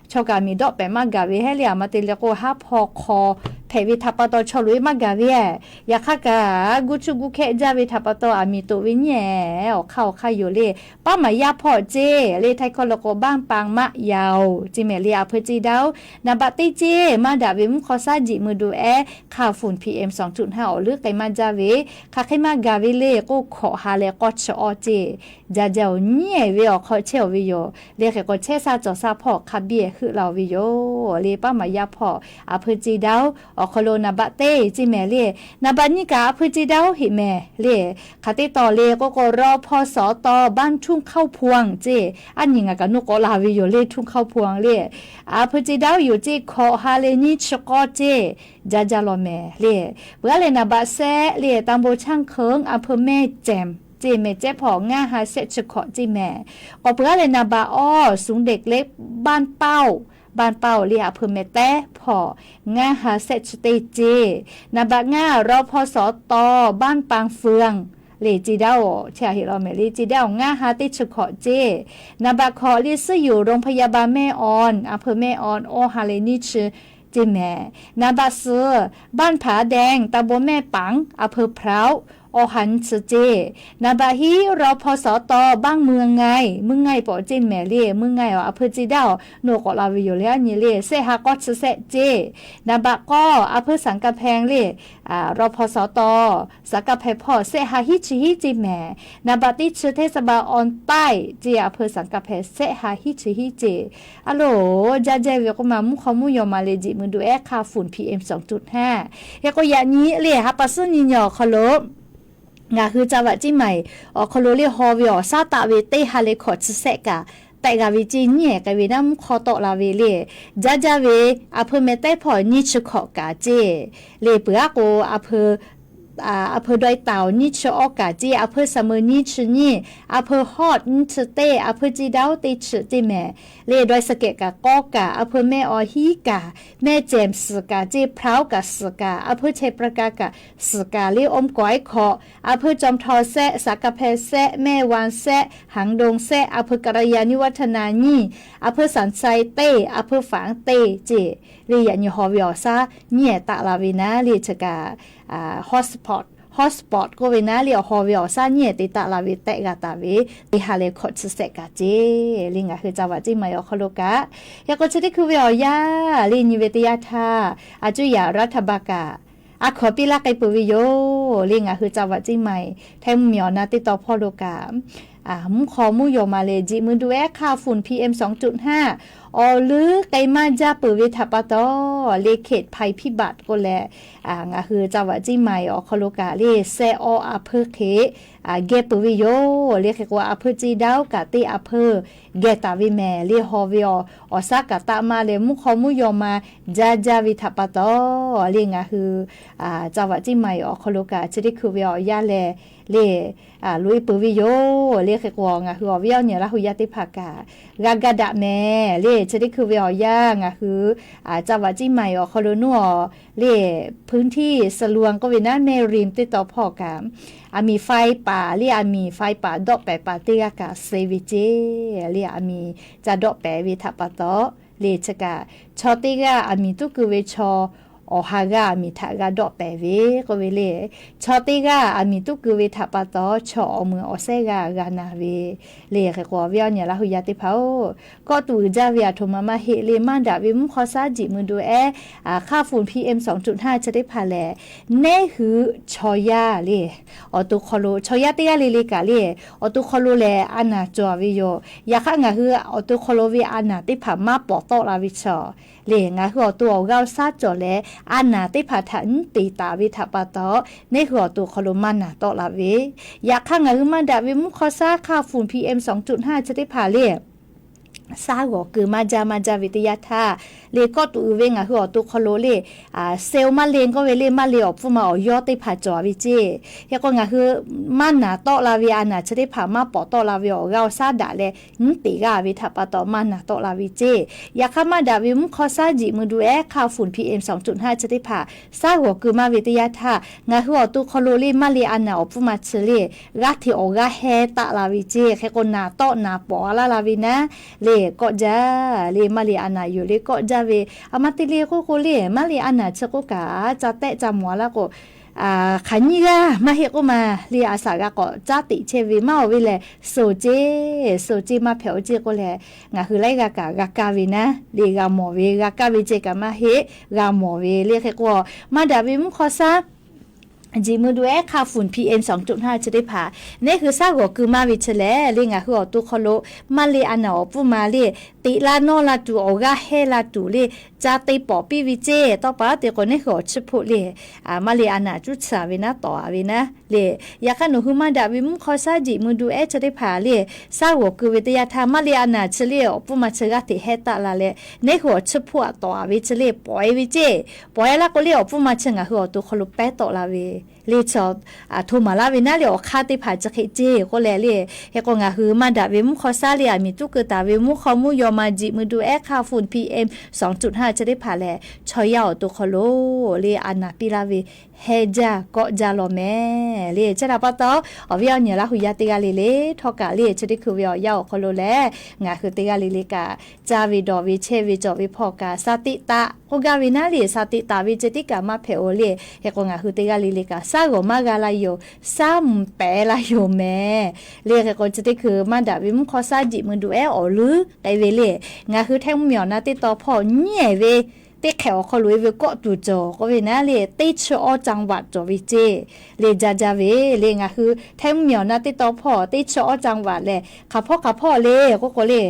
Chaw kaꞈ aˬ miˍ dawˆ pehˍ maˇ gaˬ ve hehˉ le, aˬ ma te leh k'o haˉ hpaw hk'aw hpehꞈ ve htaꞈ pa taw chaw loꞈ e maˇ gaˬ ve. Yaꞈ hk'aˇ kaꞈ guˇ cuˇ guˇ hkehˆ jaˇ ve htaꞈ pa taw aˬ miˍ toꞈ ve nyi awˬ hk'aˇ awˬ hk'aˇ yoˬ le, paˉ maˍ yaˇ hpawˇ ceˇ le. Htaiˇ hkawˇ lo k'o banˇ paˆ maˆ yaoˬ ceˇ mehˬ le. A hpeuˇ ceˇ daˇ-oˬ, naˍ baꞈ teˇ ceˇ maˇ daꞈ ve mvuhˇ hk'aw shaˉ jeꞈ mui duˬ ehˉ hk'a fun P M sawˍ cuꞈ htaˇ awˬ leuˉ k'ai maˇ jaˇ ve, hk'aˬ hk'e maˇ gaˬ ve le k'o hkawꞈ ha leh k'awˇ chi awˇ ceˇ, jaˇ jaˇ-oˬ, nyi ve awˬ hk'aw chehˇ-oˬ ve yoˬ le. Hk'e k'o chehˇ sha cawˬ sha hpawˇ hk'a biˇ heuˆ la-oˬ ve yoˬ le. Paˉ maˍ yaˇ hpawˇ a hpeuˇ ceˇ daˇ-oˬ, awˬ hk'aw lo naˍ baꞈ teˇ ceˇ mehˬ le, naˍ baꞈ nyi kaꞈ a hpeuˇ ceˇ daˇ-oˬ heˆ mehˬ le. Hk'aˬ teˇ taw le k'oˆ k'o raw hpaw sawˍ taw banˇ htuˇ hk'aoˆ hpaw-anˬ ceˇ, aˉ nyi ngaˬ kaꞈ nuˇ k'awꞈ la ve yoˬ le, htuˇ hk'aoˆ hpaw-anˬ le. A hpeuˇ ceˇ daˇ-oˬ, yoˬ ceˇ hkawꞈ ha leh nyiˇ chi k'awˇ ceˇ, jaˇ jaˇ law mehˬ le. Peuˬ aˉ leh naˍ baꞈ sehˆ le ตำบลช่างเคิง อำเภอแม่แจ่ม ceˇ mehˬ, cehˇ hpawˇ ngaˇ ha sehˆ chi hkawꞈ ceˇ mehˬ. K'awꞈ peuˬ aˉ leh naˍ baꞈ awˇ ศูนย์เด็กเล็กบ้านเป้า บ้านเป้า le a hpeuˇ mehˬ tehˉ hpawˇ ngaˇ ha sehˆ chi teˇ ceˇ. Naˍ baꞈ ngaˇ raw hpaw sawˍ taw banˇ paˆ fun le ceˇ daˇ-oˬ, chi a heˆ law mehˬ le ceˇ daˇ-oˬ, ngaˇ ha teˇ chi hkawꞈ ceˇ. Naˍ baꞈ hkawꞈ le suhˉ yoˬ โรงพยาบาลแม่ออน อำเภอแม่ออน awˇ ha leh nyiˇ chi ceˇ mehˬ. Naˍ baꞈ suhˍ บ้านผาแดง ตำบลแม่ป๋าง อำเภอพร้าว awˇ ha nyiˇ chi ceˇ. Naˍ baꞈ hiˉ raw hpaw sawˍ taw banˇ เมืองไง เมืองไง pawꞈ ceˇ mehˬ le, เมืองไง awˬ a hpeuˇ ceˇ daˇ-oˬ, nuˇ k'awꞈ la ve yoˬ le, aˉ nyi le sehˆ ha k'awˇ chi sehˆ ceˇ. Naˍ baꞈ k'awˇ a hpeuˇ สังกำแพง le, raw hpaw sawˍ taw สังกำแพง hpawˇ sehˆ ha hiˉ chi hiˉ ceˇ mehˬ. Naˍ baꞈ teˇ chi เทศบาลออนใต้ ceˇ, a hpeuˇ สังกำแพง sehˆ ha hiˉ chi hiˉ ceˇ. A loˬ, jaˇ jaˇ ve k'oˆ ma mvuhˇ hk'aw mvuhˇ yaw ma leh jeꞈ mui duˬ ehˉ hk'a fun P M sawˍ cuꞈ htaˇ. Hk'e k'o yaꞈ nyi le ha pa suhˉ nyi nyi awˬ hk'aw lo ngaˬ hui ca vaꞈ ceˇ maˬ awˬ hk'aw lo le haw ve awˬ shaˉ taˆ ve teˇ ha leh hkawꞈ chi sehˆ kaꞈ tehꞈ g'a ve ceˇ nyiˉ ehˍ k'ai ve naˉ mvuhˇ hk'aw tawˆ la ve le. Jaˇ jaˇ ve a hpeuˇ mehˬ tehˉ hpawˇ nyiˇ chi hkawꞈ kaꞈ ceˇ le. Peuˬ aˉ k'o a hpeuˇ a hpeuˇ ดอยเต่า nyiˇ chi awˇ kaꞈ ceˇ, a hpeuˇ สระเมือง nyiˇ chi nyiˇ, a hpeuˇ ฮอด nyiˇ chi teˇ, a hpeuˇ ceˇ daˇ-oˬ teˇ chi ceˇ mehˬ. Le ดอยสะเก็ด kaꞈ k'awˇ kaꞈ, a hpeuˇ แม่ออน hiˉ kaꞈ, แม่แจ่ม suhˍ kaꞈ ceˇ, พร้าว kaꞈ suhˍ kaꞈ, a hpeuˇ ชัยปราการ kaꞈ suhˍ kaꞈ le, อ้อมก๋อย hkawꞈ, a hpeuˇ จอมทอง sehˆ, สังกำแพง sehˆ, แม่วาน sehˆ, หางดง sehˆ, a hpeuˇ กัลยาณิวัฒนา nyiˇ, a hpeuˇ สันทราย teˇ, a hpeuˇ ฝาง teˇ ceˇ. Le yaꞈ nyi haw ve awˬ shaˉ nyiˉ ehˍ taˆ la ve naˉ le chi kaꞈ hotspot, hotspot k'oˆ ve naˉ le, haw ve awˬ shaˉ nyiˉ ehˍ te taˆ la ve tehꞈ g'a taˍ ve teˇ ha leh hkawꞈ chi sehˆ kaꞈ ceˇ. Le ngaˬ hui ca vaꞈ ceˇ maˬ awˬ hk'aw lo kaꞈ, hk'e k'o chi teˇ hkui ve awˬ yanˇ le nyi ve teˇ yanˇ htaˇ, a cuˇ yaꞈ รัฐบาล kaꞈ a hkawnˍ piˇ laˇ k'ai peuˬ ve yoˬ. Le ngaˬ hui ca vaꞈ ceˇ maˬ Htaiˇ mvuhˇmiˬ awˬ na teˇ taw hpawˇ lo kaꞈ mvuhˇ hk'aw mvuhˇ yaw ma leh jeꞈ mui duˬ ehˉ hk'a fun P M sawˍ cuꞈ htaˇ awˬ leuˉ k'ai maˇ jaˇ peuˬ ve htaꞈ pa taw, le เขตภัยพิบัติ k'oˆ leh ngaˬ hui ca vaꞈ ceˇ maˬ awˬ hk'aw lo kaꞈ le sehˆ awˇ a hpeuˇ hk'e geh peuˬ ve yoˬ. Le hk'e k'o a hpeuˇ ceˇ daˇ-oˬ kaꞈ teˇ a hpeuˇ geh taˍ ve mehˬ. Le haw ve awˬ shaˉ kaꞈ taˆ maˇ leh mvuhˇ hk'aw mvuhˇ yaw ma jaˇ jaˇ ve htaꞈ pa taw, le ngaˬ hui ca vaꞈ ceˇ maˬ awˬ hk'aw lo kaꞈ chi teˇ hkui ve awˬ yanˇ leh le loꞈ e peuˬ ve yoˬ. Le hk'e k'o ngaˬ hui awˬ viˉ awˬ nyi Laˇ hu yaˇ teˇ hpaˍ kaꞈ g'a ga daꞈ mehˬ. Le chi teˇ hkui ve awˬ yanˇ ngaˬ hui ca vaꞈ ceˇ maˬ awˬ hk'aw lo nuˇ awˬ le พื้นที่สะลวง k'oˆ ve naˉ แม่ริม teˇ taw hpawˇ kaꞈ aˬ miˍ ไฟป่า le, aˬ miˍ ไฟป่า dawˆ pehˍ paˍ teˇ g'aˇ kaꞈ suh ve ceˇ. Le aˬ miˍ ca dawˆ pehˍ ve htaꞈ pa taw Le chi kaꞈ, chaw teˇ g'aˇ aˬ miˍ tuˉ keu ve chaw awˬ ha g'aˇ aˬ miˍ htaꞈ g'a dawˆ pehˍ ve k'oˆ ve le. Chaw teˇ g'aˇ aˬ miˍ tuˉ keu ve htaꞈ pa taw, chaw awˬ meunˍ awˬ sehˉ g'aˇ g'a na ve le. Hk'e k'o, awˬ viˉ awˬ nyi Laˇ hu yaˇ teˇ hpaˍ-oˬ, kawˆ tuˬ uiˍ jaˇ ve aˬ htoꞈ ma maˇ heˆ le. Maˇ daꞈ ve mvuhˇ hk'aw shaˉ jiꞈ mui du ehˉ, ค่าฝุ่น พีเอ็ม สองจุดห้า chi teˇ hpaˍ lehˬ, neˉ hui chaw yaˇ le, awˬ to hk'aw lo chaw yaˇ teˇ g'aˇ le le kaꞈ le, awˬ to hk'aw lo lehˬ a naˍ cawˬ ve yoˬ. Yaꞈ hk'aˇ, ngaˬ hui awˬ to hk'aw lo ve a naˍ teˇ hpaˍ maˇ pawˍ tawˆ la ve chaw le. Ngaˬ hui awˬ to awˬ g'aˇ awˬ shaˉ cawˬ leh, a naˍ teˇ hpaˍ htaꞈ nyiˉ teˍ taˍ ve htaꞈ pa taw, neˉ hui awˬ to hk'aw lo maˇ naˍ tawˆ la ve. Yaꞈ hk'aˇ, ngaˬ hui maˇ daꞈ ve mvuhˇ hk'aw shaˉ ค่าฝุ่น พีเอ็ม สองจุดห้า chi teˇ hpaˍ le, shaˉ g'awˬ keu maˇ jaˇ maˇ jaˇ ve teˇ yanˇ htaˇ le, kawˆ tuˬ uiˍ ve ngaˬ hui awˬ to hk'aw lo le, cell maˇ le k'oˆ ve le, maˇ le awˬ pfuhˇ ma awˬ yawˇ teˇ hpaˍ cawˬ ve ceˇ. Hk'e k'o, ngaˬ hui maˇ naˍ tawˆ la ve a naˍ chi teˇ hpaˍ maˇ pawˍ tawˆ la ve awˬ g'aˇ awˬ shaˉ daꞈ leh, nyiˉ teˍ g'aˇ ve htaꞈ pa taw maˇ naˍ tawˆ la ve ceˇ. Yaꞈ hk'aˇ, maˇ daꞈ ve mvuhˇ hk'aw shaˉ jiꞈ mui du ehˉ ค่าฝุ่น พีเอ็ม สองจุดห้า chi teˇ hpaˍ shaˉ g'awˬ keu maˇ ve teˇ yanˇ htaˇ, ngaˬ hui awˬ to hk'aw lo le maˇ le a naˍ awˬ pfuhˇ ma chi le g'aˇ hteꞈ awˬ g'aˇ hehnˇ taˆ la ve ceˇ. Hk'e k'o, naˍ tawˆ naˍ pawˍ a laˇ la ve naˉ le, kawˆ jaˇ le, maˇ le a naˍ yoˬ le kawˆ jaˇ ve. A ma te le k'oˆ k'o le, maˇ le a naˍ chi k'oˆ kaꞈ ca tehˆ ca mawˬ a laˇ k'o, hk'aˬ nyiˇ g'aˇ maˇ heˆ k'oˆ ma le, a shaꞈ g'a k'awꞈ caˉ teꞈ chehˇ ve maˇ oˬ ve lehˬ, suh ceˇ, suh ceˇ maˇ hpehꞈ oˇ ceˇ k'oˆ leh, ngaˬ hui laiˉ g'aˇ kaꞈ g'a kaˇ ve naˉ le, g'a mawˬ ve, g'a kaˇ ve ceh kaꞈ maˇ heˆ, g'a mawˬ ve le. Hk'e k'o, maˇ daꞈ ve mvuhˇ hk'aw shaˉ jiꞈ mui du ehˉ ค่าฝุ่น พีเอ็ม สองจุดห้า chi teˇ hpaˍ neˉ hui shaˉ g'awˬ keu maˇ ve chi lehˬ le, ngaˬ hui awˬ to hk'aw lo maˇ le a naˍ awˬ pfuhˇ ma le, teꞈ la nawˇ la tuˬ, awˬ g'aˇ hehnˇ la tuˬ le, ca te pawˍ piˇ ve ceˇ. Tawˇ pa teˇ k'o, neˉ hui awˬ chiˇ hpoˆ le maˇ le a naˍ cuˉ chi a ve naˉ tawˍ a ve naˉ le. Yaꞈ hk'aˇ, nawˬ hui maˇ daꞈ ve mvuhˇ hk'aw shaˉ jiꞈ mui du ehˉ chi teˇ hpaˍ le, shaˉ g'awˬ keu ve teˇ yanˇ htaˇ, maˇ le a naˍ chi le awˬ pfuhˇ ma chi g'aˇ hteꞈ hehnˇ taˆ la leh, neˉ hui awˬ chiˇ hpoˆ aꞈ tawˍ a ve chi le pawˍ e ve ceˇ. Pawˍ e laˇ k'o le, awˬ pfuhˇ ma chi ngaˬ hui awˬ to hk'aw lo pehˉ tawˆ la ve le. Chi a htoꞈ ma laˇ ve naˉ le, awˬ hk'aˇ teˇ hpaˍ chi hk'e ceˇ k'oˆ leh le. Hk'e k'o, ngaˬ hui maˇ daꞈ ve mvuhˇ hk'aw shaˉ le, aˬ miˍ tuˉ keu taˍ ve mvuhˇ hk'aw mvuhˇ yaw ma jiꞈ mui du ehˉ ค่าฝุ่น พีเอ็ม สองจุดห้า chi teˇ hpaˍ lehˬ, chaw yaˇ awˬ to hk'aw lo le a naˍ piˇ laˇ ve hehnˇ jaˇ kawˆ jaˇ law mehˍ le. Chi htaꞈ pa taw, awˬ viˉ awˬ nyi Laˇ hu yaˇ teˇ g'aˇ le le, htawˇ kaꞈ le chi teˇ hkui ve awˬ yanˇ awˬ hk'aw lo lehˬ, ngaˬ hui teˇ g'aˇ le le kaꞈ caˇ ve dawˬ ve chehˇ ve cawˬ ve hpawˇ kaꞈ sha teꞈ taˍ k'oˆ gaˇ ve naˉ le, sha teꞈ taˍ ve ceh tiˉ kaꞈ maˇ hpehꞈ oˬ le. Hk'e k'o, ngaˬ hui teˇ g'aˇ le le kaꞈ shaˉ g'awˬ maˇ g'a la yoˬ, shaˉ mvuhˇ pehˍ la yoˬ mehˍ le. Hk'e k'o, chi teˇ hkui maˇ daꞈ ve mvuhˇ hk'aw shaˉ jiꞈ mui du ehˉ awˬ leuˉ k'ai ve le, ngaˬ hui htaiˇ mvuhˇ miˬ awˬ na teˇ taw hpawˇ nyi e ve teˇ hk'ehꞈ awˬ hk'aw loꞈ e ve kawˆ tuˬ cawˬ k'oˆ ve naˉ le, teˇ chi awˇ จังหวัด cawˬ ve ceˇ le. Jaˇ jaˇ ve le, ngaˬ hui htaiˇ mvuhˇ miˬ awˬ na teˇ taw hpawˇ teˇ chi awˇ จังหวัด lehˬ, hk'aˬ hpawˇ hk'aˬ hpawˇ le k'oˆ k'o le,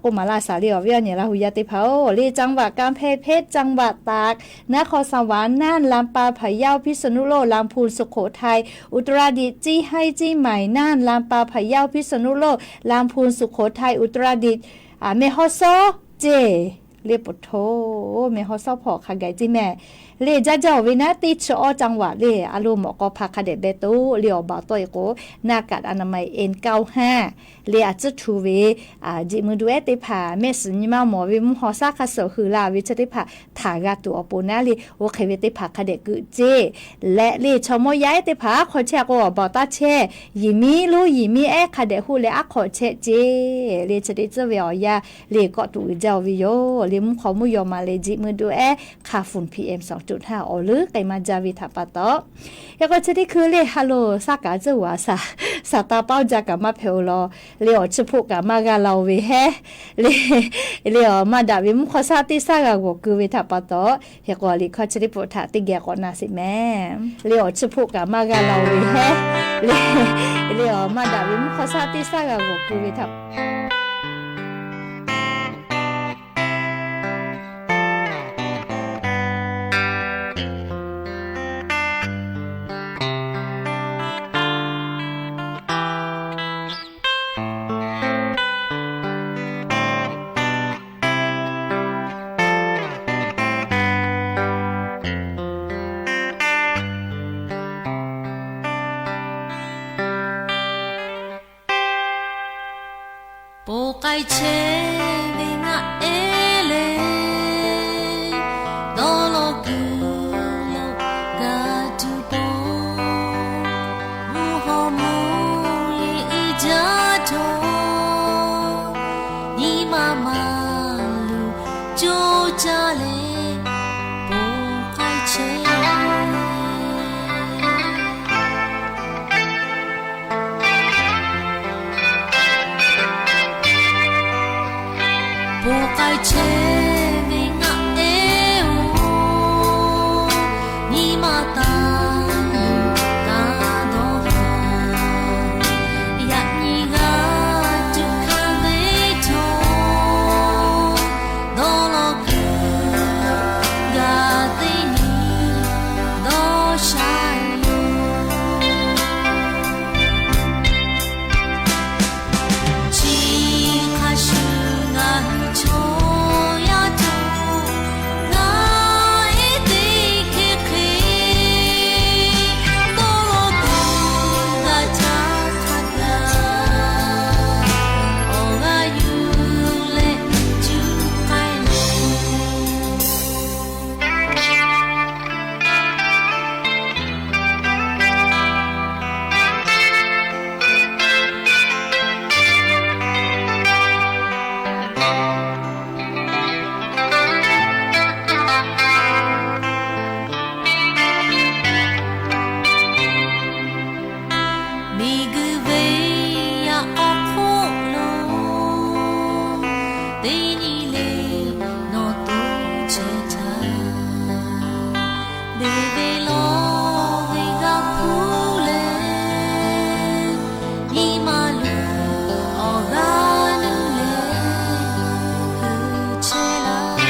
k'oˆ maˍ laˇ shaˍ le, awˬ viˉ awˬ nyi Laˇ hu yaˇ teˇ hpaˍ-oˬ le, จังหวัดกำแพงเพชร จังหวัดตาก นครสวรรค์ น่าน ลำปาง พะเยา พิษณุโลก ลำพูน สุโขทัย อุตรดิตถ์ เชียงราย เชียงใหม่ น่าน ลำปาง พะเยา พิษณุโลก ลำพูน สุโขทัย อุตรดิตถ์ แม่ฮ่องสอน ceˇ le. Poˬ htoˇ, แม่ฮ่องสอน hpawˇ hk'a gaˬ ceˇ mehˍ le. Jaˇ jaˇ oˬ ve naˉ, teˇ chi awˇ จังหวัด le, a lo mawꞈ k'aw hpa hk'a dehꞈ beh toˆ le, awˬ baˬ tawˆ e k'o, หน้ากากอนามัย เอ็นเก้าห้า le, a tcuhˉ htu ve jiꞈ mui du ehˉ teˇ hpaˍ mehˆ shiˍ nyi maˇ mawˬ ve mvuhˇ haw shaˉ hk'a shuˍ hui la ve chi teˇ hpaˍ htaˍ g'a tuˬ awˬ pon naˉ le, oˇ hk'e ve teˇ hpaˍ hk'a dehꞈ keuꞈ ceˇ leh le, chaw mawˇ yaˇ ehˉ teˇ hpaˍ hk'aw chehˇ k'o, awˬ baˬ taˇ chehˇ, yiˬ miˉ lonˉ yiˬ miˉ ehˉ hk'a dehꞈ hoˆ leh aˉ hk'aw chehˇ ceˇ le. Chi teˇ tcuhˉ ve awˬ yanˇ le, kawˆ tuˬ uiˍ jaˇ oˬ ve yoˬ le. Mvuhˇ hk'aw mvuhˇ yaw ma leh jiꞈ mui du ehˉ ค่าฝุ่น พีเอ็ม สองจุดห้า awˬ leuˉ k'ai maˇ jaˇ ve htaꞈ pa taw, hk'e k'o chi teˇ hkui le ha lo shaˉ kaꞈ tcuhˉ g'a shaˍ, shaˍ taˇ paoˇ jaˇ kaꞈ maˇ hpehꞈ oˬ law le, awˬ chiˇ hpoˆ kaꞈ maˇ g'a la oˬ ve heˉ le. Le awˬ maˇ daꞈ ve mvuhˇ hk'aw shaˉ teˇ shaˉ g'a g'awˬ keu ve htaꞈ pa taw, hk'e k'o liꞈ hkawˇ chi teˇ pawˆ htaꞈ teˇ geh k'awꞈ na sheˍ mehˍ le. Awˬ chiˇ hpoˆ kaꞈ maˇ g'a la oˬ ve heˉ le. Le awˬ maˇ daꞈ ve mvuhˇ hk'aw shaˉ teˇ shaˉ g'a g'awˬ keu ve htaꞈ Ponˬ k'ai chehˇ ve ngaˬ ehˉ lehˬ, dawˇ law kuiˬ lo g'a tuˬ pon, mvuhˇ haw mvuhˇ le uiˍ jaˇ htawˇ, nyi ma maˍ luˬ co caˇ leh, ponˬ k'ai chehˇ. Ponˬ k'ai chehˇ ve ngaˬ ehˉ-oˬ, nyi ma taˍ luˬ taˍ dawˇ haˍ. Yaꞈ nyi g'a tuꞈ hkanˍ ve htawˇ, dawˇ law kuiˬ gaˬ teˇ nyi dawˇ sha yoˬ. Chi hk'a shuˍ ngaˬ hui chaw yaˇ htawˇ, ngaˬ ehˉ teˇ hkeh hk'e, dawˇ law kuiˬ g'a caˇ hk'a gaˬ, awˬ g'aˇ yuˬ leh cuˇ k'ai loˬ. Miˬguiˬ ve yaꞈ k'aw hk'oˆ lo, teˇ nyi le nawˬ to chehˇ htaˇ, beˬ ve lawˬ ve g'a hpuˇ leh, nyi ma luˬ awˬ g'aˇ nuˇ leh hui chehˇ laˇ.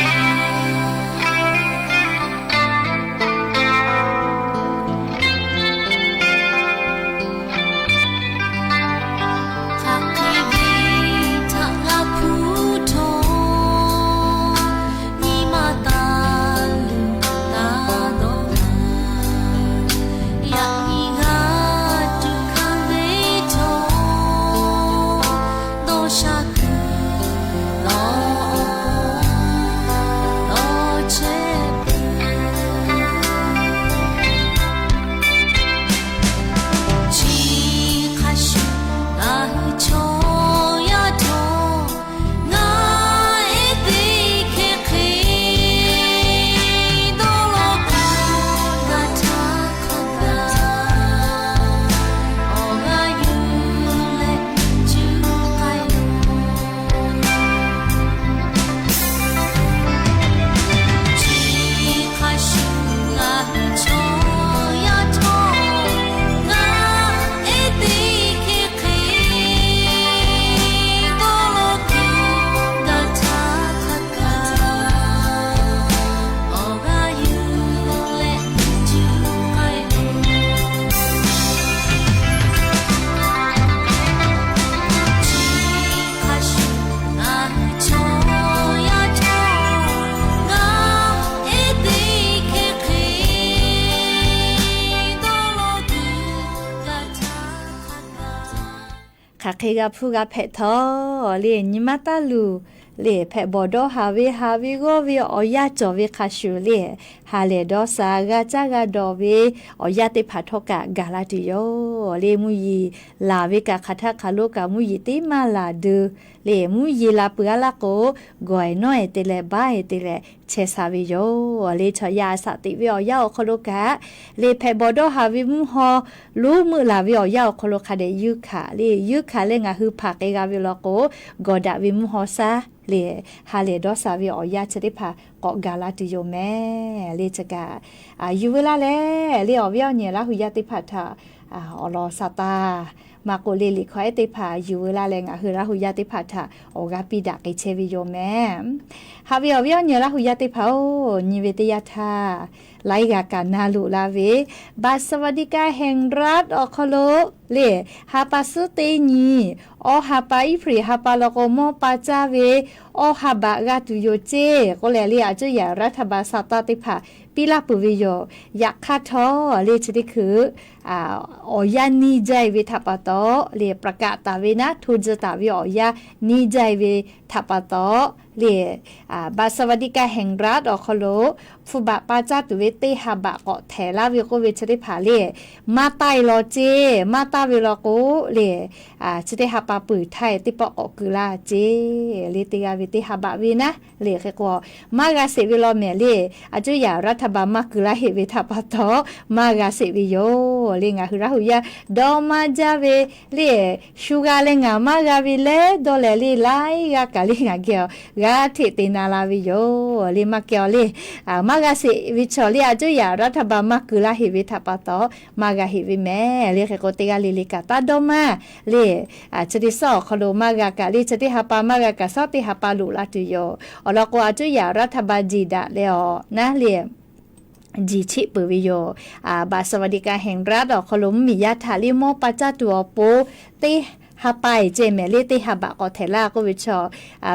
Hk'aˬ hk'e ve htaꞈ g'a hpuˇ htawˇ, nyi ma taˍ luˬ taˍ dawˇ haˍ. Yaꞈ nyi g'a tuꞈ hkanˍ ve htawˇ, dawˇ sha kuiˬ lawˬ awˬ pon lawˬ chehˇ peuˬ. Chi hk'a shuˍ ngaˬ hui chaw yaˇ htawˇ, ngaˬ ehˉ teˇ hkeh hk'e, dawˇ law kuiˬ g'a caˇ hk'a gaˬ, awˬ g'aˇ yuˬ leh cuˇ k'ai loˬ. Chi hk'a shuˍ ngaˬ hui chaw yaˇ htawˇ, ngaˬ ehˉ teˇ hkeh hk'e, dawˇ law kuiˬ g'a caˇ hk'a gaˬ, awˬ g'aˇ yuˬ leh cuˇ k'ai loˬ. Chi hk'a shuˍ ngaˬ hui chaw yaˇ htawˇ, ngaˬ ehˉ teˇ hkeh hk'e, dawˇ law kuiˬ g'a caˇ hk'a gaˬ. Hk'aˬ hk'e g'a hpuˇ g'a hpehꞈ htawˇ le, nyi ma taˇ luˬ le, hpehꞈ bawˬ dawˇ haˍ ve haˍ ve g'awˇ ve awˬ yanˇ cawˬ ve hk'a shuˍ le, ha lehˬ dawˇ sha g'a caˇ g'a dawˬ ve awˬ yanˇ teˇ hpaˍ htawˇ kaꞈ gaˬ la tuˬ yoˬ le. Mvuhˇ yeˬ laˬ ve kaꞈ hk'aˬ htaˇ hk'aˬ lo kaꞈ mvuhˇ yeˬ teˇ maˇ laˬ deu le, mvuhˇ yeˬ laˬ peuˬ a laˇ k'o, gawˬ ehˍ nawˉ ehˍ te leh baˆ ehˍ te leh chehˇ sha ve yoˬ le. Chaw yaˇ a shaꞈ teꞈ ve awˬ yanˇ awˬ hk'aw lo kaꞈ le, hpehꞈ bawˬ dawˇ haˍ ve mvuhˇ haw lonˉ meuˆ laˬ ve awˬ yanˇ awˬ hk'aw lo hk'a dehꞈ yuˇ hkanˍ le, yuˇ hkanˍ leh ngaˬ hui hpaˍ k'ai g'a ve law k'o, gawˬ daꞈ ve mvuhˇ haw shaˉ le, ha lehˬ dawˇ sha ve awˬ yanˇ chi teˇ hpaˍ k'awꞈ gaˬ la tuˬ yoˬ mehˍ le. Chi kaꞈ yuˬ veu laˇ leh le, awˬ viˉ awˬ nyi Laˇ hu yaˇ teˇ hpaˍ htaꞈ awˬ lawn sha taˇ maˇ k'oˆ le, liꞈ hkawˇ ehˉ teˇ hpaˍ yuˬ veu laˇ leh, ngaˬ hui Laˇ hu yaˇ teˇ hpaˍ htaꞈ awˬ g'aˇ piˇ daꞈ k'ai chehˇ ve yoˬ mehˍ. Haꞈ ve awˬ viˉ awˬ nyi Laˇ hu yaˇ teˇ hpaˍ-oˬ, nyi ve teˇ yanˇ htaˇ, laiˉ g'aˇ kaꞈ na loꞈ la ve Baˍsaˍvaˍdiˆkaˆ hehnˇraˆ awˬ hk'aw lo le, ha pa suhˉ teˇ nyi, awˇ ha pa Iˉhpriˍ ha pa law k'o mawˇ pa caˇ ve awˇ ha baꞈ g'a tuˬ yoˬ ceˇ k'oˆ leh le, a cuˇ yaꞈ รัฐบาล สหรัฐ teˇ hpaˍ piˇ laˇ peuˬ ve yoˬ. Yaꞈ hk'aˇ htawˇ le, chi teˇ hkui awˬ yanˇ niˇ jaiˇ ve htaꞈ pa taw le, ประกาศ taˍ ve naˉ hto tcuh taˍ ve awˬ yanˇ niˇ jaiˇ ve htaꞈ pa taw le, บัตรสวัสดิการแห่งรัฐ awˬ hk'aw lo hpu baꞈ pa caˇ tuˬ ve teˇ ha baꞈ k'awꞈ htehˍ laˇ ve k'oˆ ve chi teˇ hpaˍ le, maˇ taˇ e law ceˇ. Maˇ taˇ ve law k'o le, chi teˇ ha pa peuˬ htaˇ teˇ pawˆ k'awꞈ keu laˇ ceˇ. Le teˇ g'aˇ ve teˇ ha baꞈ ve naˉ le hk'e k'o, maˇ g'a sheˍ ve law mehˍ le, อาจจะ yaꞈ รัฐบาล maˇ keu laˇ heˆ ve htaꞈ pa taw, maˇ g'a sheˍ ve yoˬ. Le ngaˬ hui Laˇ hu yaˇ dawˇ maˇ jaˇ ve le, shu g'a leh ngaˬ maˇ g'a ve leh dawˇ leh le laiˉ g'aˇ kaꞈ le ngaˬ geh awˬ g'aˇ hteꞈ te na la ve yoˬ. Le maˇ kehˬ awˬ le, maˇ g'a sheˍ ve chaw le อาจจะ yaꞈ รัฐบาล maˇ keu laˇ heˆ ve htaꞈ pa taw, maˇ g'a heˆ ve mehˍ. Le hk'e k'o teˇ g'aˇ le le kaꞈ taˇ dawˇ maˇ le, chi teˇ suhˉ awˬ hk'aw lo maˇ g'a kaꞈ le chi teˇ ha pa maˇ g'a kaꞈ suhˉ teˇ ha pa loꞈ la tuˬ yoˬ. Awˬ lawn k'o อาจจะ yaꞈ รัฐบาล jiˬ daꞈ leh awˬ naˉ le jiˬ cheˆ peuˬ ve yoˬ. บัตรสวัสดิการแห่งรัฐ awˬ hk'aw lo mvuhˇmiˬ yaˇ htaꞈ le mawˇ pa caˇ tuˬ awˬ pon teˇ ha pa eˬ ceh mehˍ le teˇ ha baꞈ k'awꞈ htehˍ laˇ k'oˆ ve chaw,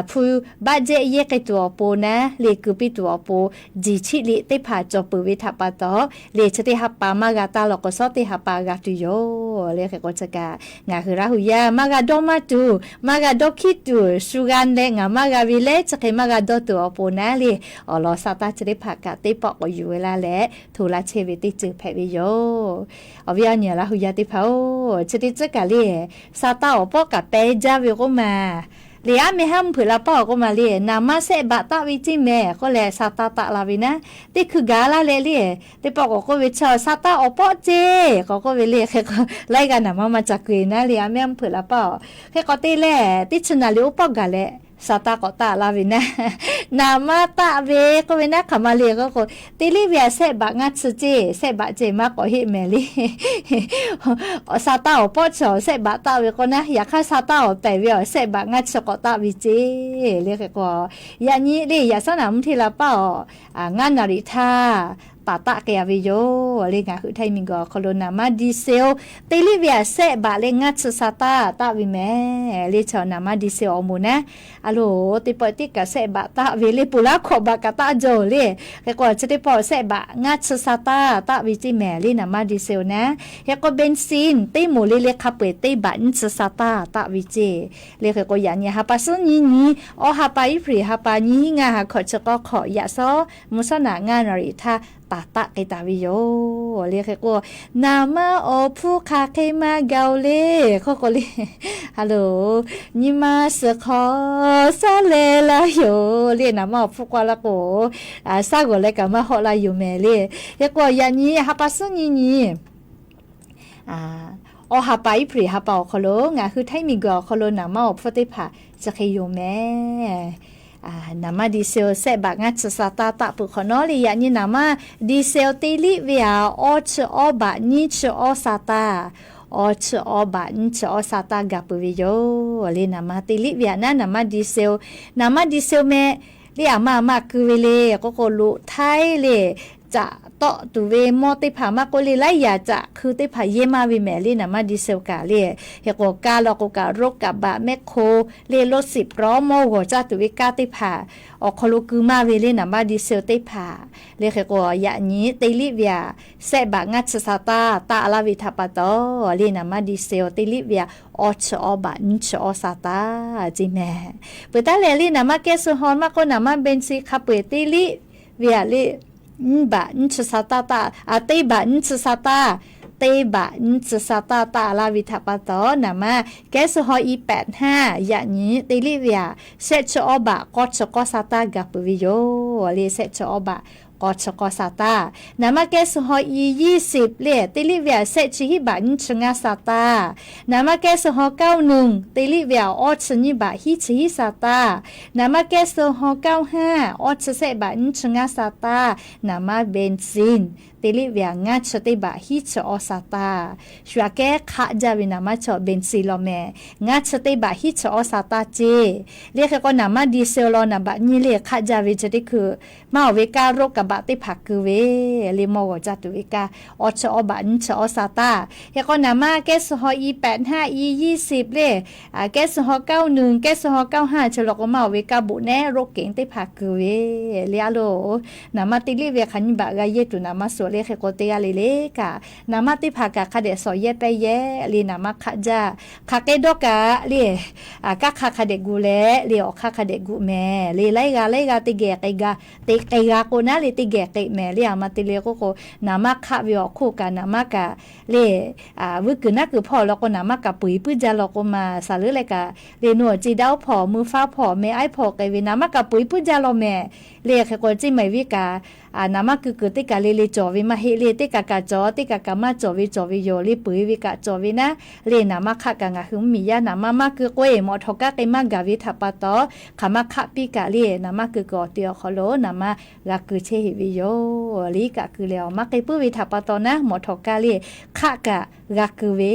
hpu baˆ jehˆ yehˇ k'ai tuˬ awˬ pon naˉ le keu piˇ tuˬ awˬ pon jiˬ cheˆ liꞈ teˇ hpaˍ cawˬ peuˬ ve htaꞈ pa taw, le chi teˇ ha pa maˇ g'a taˇ law k'o suhˉ teˇ ha pa g'a tuˬ yoˬ. Le hk'e k'o chi kaꞈ ngaˬ hui Laˇ hu yaˇ maˇ g'a dawˇ maˇ tuˬ, maˇ g'a dawˇ hkiˉ tuˬ, shu g'a leh ngaˬ maˇ g'a ve leh chi hk'e maˇ g'a dawˇ tuˬ awˬ pon naˉ le, awˬ lawn sa taˇ chi teˇ hpaˍ kaꞈ teˇ pawˆ k'awꞈ yuˬ ve laˇ leh hto laˇ chehˇ ve teˇ ceuˬ hpehꞈ ve yoˬ. Awˬ viˉ awˬ nyi Laˇ hu yaˇ teˇ hpaˍ-oˬ, chi teˇ ceuˬ kaꞈ le, sa taˇ awˬ pawˆ kaꞈ pehˇ jaˇ ve k'oˆ ma le, aˉ meh haˉ mvuhˇ hpeuꞈ la paˇ awˬ k'oˆ ma le, naˍ manˇ sehˆ baꞈ taˆ ve ceˇ mehˍ k'oˆ leh sa taˇ taˆ la ve naˉ, teˇ hkui gaˬ laˇ leh le, teˇ pawˆ k'awꞈ k'oˆ ve chaw sa taˇ awˬ pawˆ ceˇ k'awꞈ k'oˆ ve le hk'e k'o, laiˉ g'aˇ naˍ manˇ maˇ ca keu-e naˉ le, aˉ meh haˉ mvuhˇ hpeuꞈ la paˇ-oˬ. Hk'e k'o te leh teˇ chi naˬ liꞈ oˇ pawˆ gaˬ leh sa taˇ k'awꞈ taˆ laˇ ve naˉ, naˍ manˇ taˆ ve k'oˆ ve naˉ hk'aˬ ma le k'oˆ k'o, teˇ liˇ ve aꞈ sehˆ baꞈ ngaˇ chi ceˇ, sehˆ baꞈ ceˇ maˇ k'awꞈ heˆ mehˍ le. Sa taˇ awˬ pawˆ chi awˬ sehˆ baꞈ taˆ ve k'o naˉ, yaꞈ hk'aˇ sa taˇ awˬ pehˍ ve awˬ sehˆ baꞈ ngaˇ chi k'awꞈ taˆ ve ceˇ. Le hk'e k'o, yaꞈ nyi le yaꞈ shaˉ naˍ mvuhˇ hteˇ la paˇ-oˬ, ngaˇ naˍ riˍ htaˇ paˍ taˆ k'ai-a ve yoˬ. Le ngaˬ hui Htaiˇ miˬguiˬ awˬ hk'aw lo naˍ manˇ di se-oˬ, teˇ liˇ ve aꞈ sehˆ baꞈ leh ngaˇ chi sa taˇ taˆ ve mehˍ. Le chaw naˍ manˇ di se awˬ moˍ naˉ, a loˬ teˇ pawˆ tiˉ kaꞈ sehˆ baꞈ taˆ ve le, ponˬ laˇ hkawꞈ baꞈ kaꞈ taˆ jaw le. Hk'e k'o chi teˇ pawˆ sehˆ baꞈ ngaˇ chi sa taˇ taˆ ve ceˇ mehˍ le naˍ manˇ di se-oˬ naˉ. Hk'e k'o เบนซิน teˇ moˍ le le hk'a peu-eˬ teˇ baꞈ nyiˇ chi sa taˇ taˆ ve ceˇ. Le hk'e k'o yaꞈ nyi ha pa suhˉ nyiˇ nyi, awˇ ha pa iˉ hpehꞈ ha pa nyiˇ ngaˇ ha hkawꞈ chi k'awˇ hk'awꞈ yaꞈ shaˉ mvuhˇ shaˉ naꞈ ngaˇ naˍ riˍ htaˇ paˍ taˆ k'ai taˍ ve yoˬ. Le hk'e k'o, naˍ manˇ awˬ hpfuhˇ hk'aˬ hk'e maˇ ga-oˬ le k'oˆ k'o le, a loˬ, nyi ma suhˍ hk'aw shaˉ leh laˇ yoˬ le. Naˍ manˇ awˬ hpfuhˇ k'oˆ laˇ k'o, shaˉ g'awˬ leh kaꞈ maˇ hawˆ laˇ yoˬ mehˍ le. Hk'e k'o yaꞈ nyi ha pa suhˉ nyiˇ nyi, awˇ ha pa iˉ hpehꞈ ha pa awˬ hk'aw lo ngaˬ hui Htaiˇ miˬguiˬ awˬ hk'aw lo naˍ manˇ awˬ hpfuhˇ teˇ hpaˍ chi hk'e yoˬ mehˍ. Naˍ manˇ di se-oˬ sehˆ baꞈ ngaˇ chi sa taˇ taˆ peuˬ hk'awꞈ nawˉ le yaꞈ nyi naˍ manˇ di se-oˬ teˇ liˇ ve aꞈ awˇ chi awˇ baꞈ nyiˇ chi awˇ sa taˇ, awˇ chi awˇ baꞈ nyiˇ chi awˇ sa taˇ gaˬ peuˬ ve yoˬ. Le naˍ manˇ teˇ liˇ ve aꞈ naˉ naˍ manˇ di se-oˬ, naˍ manˇ di se-oˬ meh le aˬ ma aˬ ma keu ve le k'oˆ k'o loꞈ htaiˇ le, caꞈ tawˆ tuˬ ve mawˇ teˇ hpaˍ maˇ k'oˆ le laiˉ yaꞈ caꞈ hkui teˇ hpaˍ yehˇ maˇ ve mehˍ le naˍ manˇ di se-oˬ kaꞈ le. Hk'e k'o kaˇ law k'o kaꞈ roˉ kaꞈ baꞈ mehˆ hk'o le loˇ siˍ pawˇ mawˇ g'awˬ caˇ tuˬ ve kaˇ teˇ hpaˍ awˬ hk'aw lo keu maˇ ve le naˍ manˇ di se-oˬ teˇ hpaˍ. Le hk'e k'o yaꞈ nyi teˇ liˇ ve aꞈ sehˆ baꞈ ngaˇ chi sa taˇ taˆ laˇ ve htaꞈ pa taw, le naˍ manˇ di se-oˬ teˇ liˇ ve aꞈ awˇ chi awˇ baꞈ nyiˇ chi awˇ sa taˇ ceˇ mehˍ. Peuˬ taˉ leh le naˍ manˇ kehˉ suh haw maˇ k'oˆ naˍ manˇ เบนซิน hk'a peu-eˬ teˇ liˇ ve aꞈ le nyiˇ baꞈ nyiˇ chi sa taˇ taˆ, teˇ baꞈ nyiˇ chi sa taˇ, teˇ baꞈ nyiˇ chi sa taˇ taˆ laˇ ve htaꞈ pa taw naˍ manˇ kehˉ suh haw อีแปดห้า yaꞈ nyi teˇ liˇ ve aꞈ shehˆ chi awˇ baꞈ k'awˇ chi k'awˇ sa taˇ gaˬ peuˬ ve yoˬ. Le shehˆ chi awˇ baꞈ k'awˇ chi k'awˇ sa taˇ. Naˍ manˇ kehˉ suh haw อียี่สิบ le teˇ liˇ ve aꞈ shehˆ chi hiˉ baꞈ nyiˇ chi ngaˇ sa taˇ. Naˍ manˇ kehˉ suh haw เก้าหนึ่ง teˇ liˇ ve aꞈ awˇ chi nyiˇ baꞈ hiˉ chi hiˉ sa taˇ. Naˍ manˇ kehˉ suh haw เก้าห้า awˇ chi shehˆ baꞈ nyiˇ chi ngaˇ sa taˇ. Naˍ manˇ เบนซิน teˇ liˇ ve aꞈ ngaˇ chi teˇ baꞈ hiˉ chi awˇ sa taˇ. Shu aꞈ kehˉ hk'aˆ jaˇ ve naˍ manˇ chaw เบนซิน law mehˍ, ngaˇ chi teˇ baꞈ hiˉ chi awˇ sa taˇ ceˇ. Le hk'e k'o naˍ manˇ ดีเซล law naˍ baꞈ nyiˇ le hk'aˆ jaˇ ve chi teˇ hkui maˇ awˬ ve kaˇ roˉ kaꞈ baꞈ teˇ hpaˍ keu ve le, mawˇ g'awˬ caˇ tuˬ ve kaꞈ, awˇ chi awˇ baꞈ nyiˇ chi awˇ sa taˇ. Hk'e k'o, naˍ manˇ แก้วสุดท้าย อีแปดห้า อียี่สิบ le, แก้วสุดท้าย เก้าหนึ่ง แก้วสุดท้าย เก้าห้า chi law k'o, maˇ oˬ ve kaˇ boꞈ nehˉ รถเก๋ง teˇ hpaˍ keu ve le. A loˬ, naˍ manˇ teˇ liˇ ve hk'aˬ nyiˇ baꞈ g'a yehˇ tuˬ naˍ manˇ suhˍ le. Hk'e k'o, teˇ g'aˇ le le kaꞈ naˍ manˇ teˇ hpaˍ kaꞈ hk'a dehꞈ shawˍ yehˇ pehˇ yehˇ le, naˍ manˇ hk'aˆ jaˇ. Hk'aˬ hk'e dawˇ kaꞈ le, kaˇ hk'aˇ hk'a dehꞈ gu leh le, awˬ hk'aˇ hk'a dehꞈ gu mehˍ le, laiˉ g'aˇ laiˉ g'aˇ teˇ geh k'ai g'a, teꞈ k'ai g'a k'o naˉ le, teˇ geh k'ai mehˍ le. A ma te le k'oˆ k'o, naˍ manˇ hk'aˆ ve awˬ hk'oˆ kaꞈ naˍ manˇ kaꞈ le, vuiˇ kuiˬ naˉ kuiˬ hpawˇ law k'o, naˍ manˇ kaꞈ peu eˬ puiˉ jaˇ law k'o, maˇ saˍ leuˉ leh kaꞈ le, nawˬ awˬ ceˬ daˇ oˉ hpawˇ, mui faˉ hpawˇ, meh aiˉ hpawˇ k'ai ve, naˍ manˇ kaꞈ peu eˬ puiˉ jaˇ law mehˍ le. Hk'e k'o, ceˇ maiˬ viˉ kaꞈ naˍ manˇ keu kuiˬ teˇ kaˬ le le cawˬ ve maˇ heˆ le, teˇ kaˬ kaꞈ cawˬ, teˇ kaˬ kaꞈ maˇ cawˬ ve cawˬ ve yoˬ le. Peu eˬ ve kaꞈ cawˬ ve naˉ le, naˍ manˇ hk'aˆ kaꞈ ngaˬ hui mvuhˇmiˬ yaˇ naˍ manˇ maˇ keu k'o, mawꞈ htawꞈ kaˇ k'ai maˇ gaˬ ve htaꞈ pa taw, hk'aˬ ma hk'aˆ piˇ kaꞈ le, naˍ manˇ keu kuiˬ awˬ te awˬ hk'aw lo naˍ manˇ g'a keu chehˇ heˆ ve yoˬ le. Kaꞈ keu leh awˬ maˇ k'ai puiˉ ve htaꞈ pa taw naˉ, mawꞈ htawꞈ kaˇ le hk'aˆ kaꞈ g'a keu ve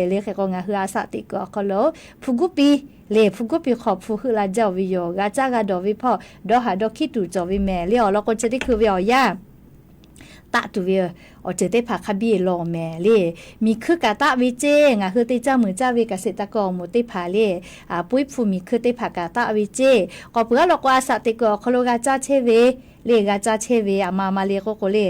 le. Hk'e k'o, ngaˬ hui a shaꞈ teꞈ kuiˬ awˬ hk'aw lo hpu guˉ piˇ le, hpu guˉ piˇ hk'aw hpu heuˆ la jaˇ oˬ ve yoˬ. G'a caˇ g'a dawˬ ve hpawˇ dawˇ haˍ dawˇ hkiˉ tuˬ cawˬ ve mehˍ le. Awˬ lawn k'o, chi teˇ hkui ve awˬ yanˇ taˆ tuˬ ve awˬ ceuˬ teˇ hpaˍ hk'a biˇ lawˬ mehˍ le. Miˬ hkuiˇ kaꞈ taˆ ve ceˇ, ngaˬ hui te caˇ muiˬ caˇ ve kaꞈ sheˍ taˇ kawˇ awˬ moˍ teˇ hpaˍ le, puiˉ hpu miˬ hkuiˇ teˇ hpaˍ kaꞈ taˆ ve ceˇ. K'awꞈ puiˬ aˉ law k'o, a shaꞈ teꞈ kuiˬ awˬ hk'aw lo g'a caˇ chehˇ ve le, g'a caˇ chehˇ ve a ma ma le k'oˆ k'o le,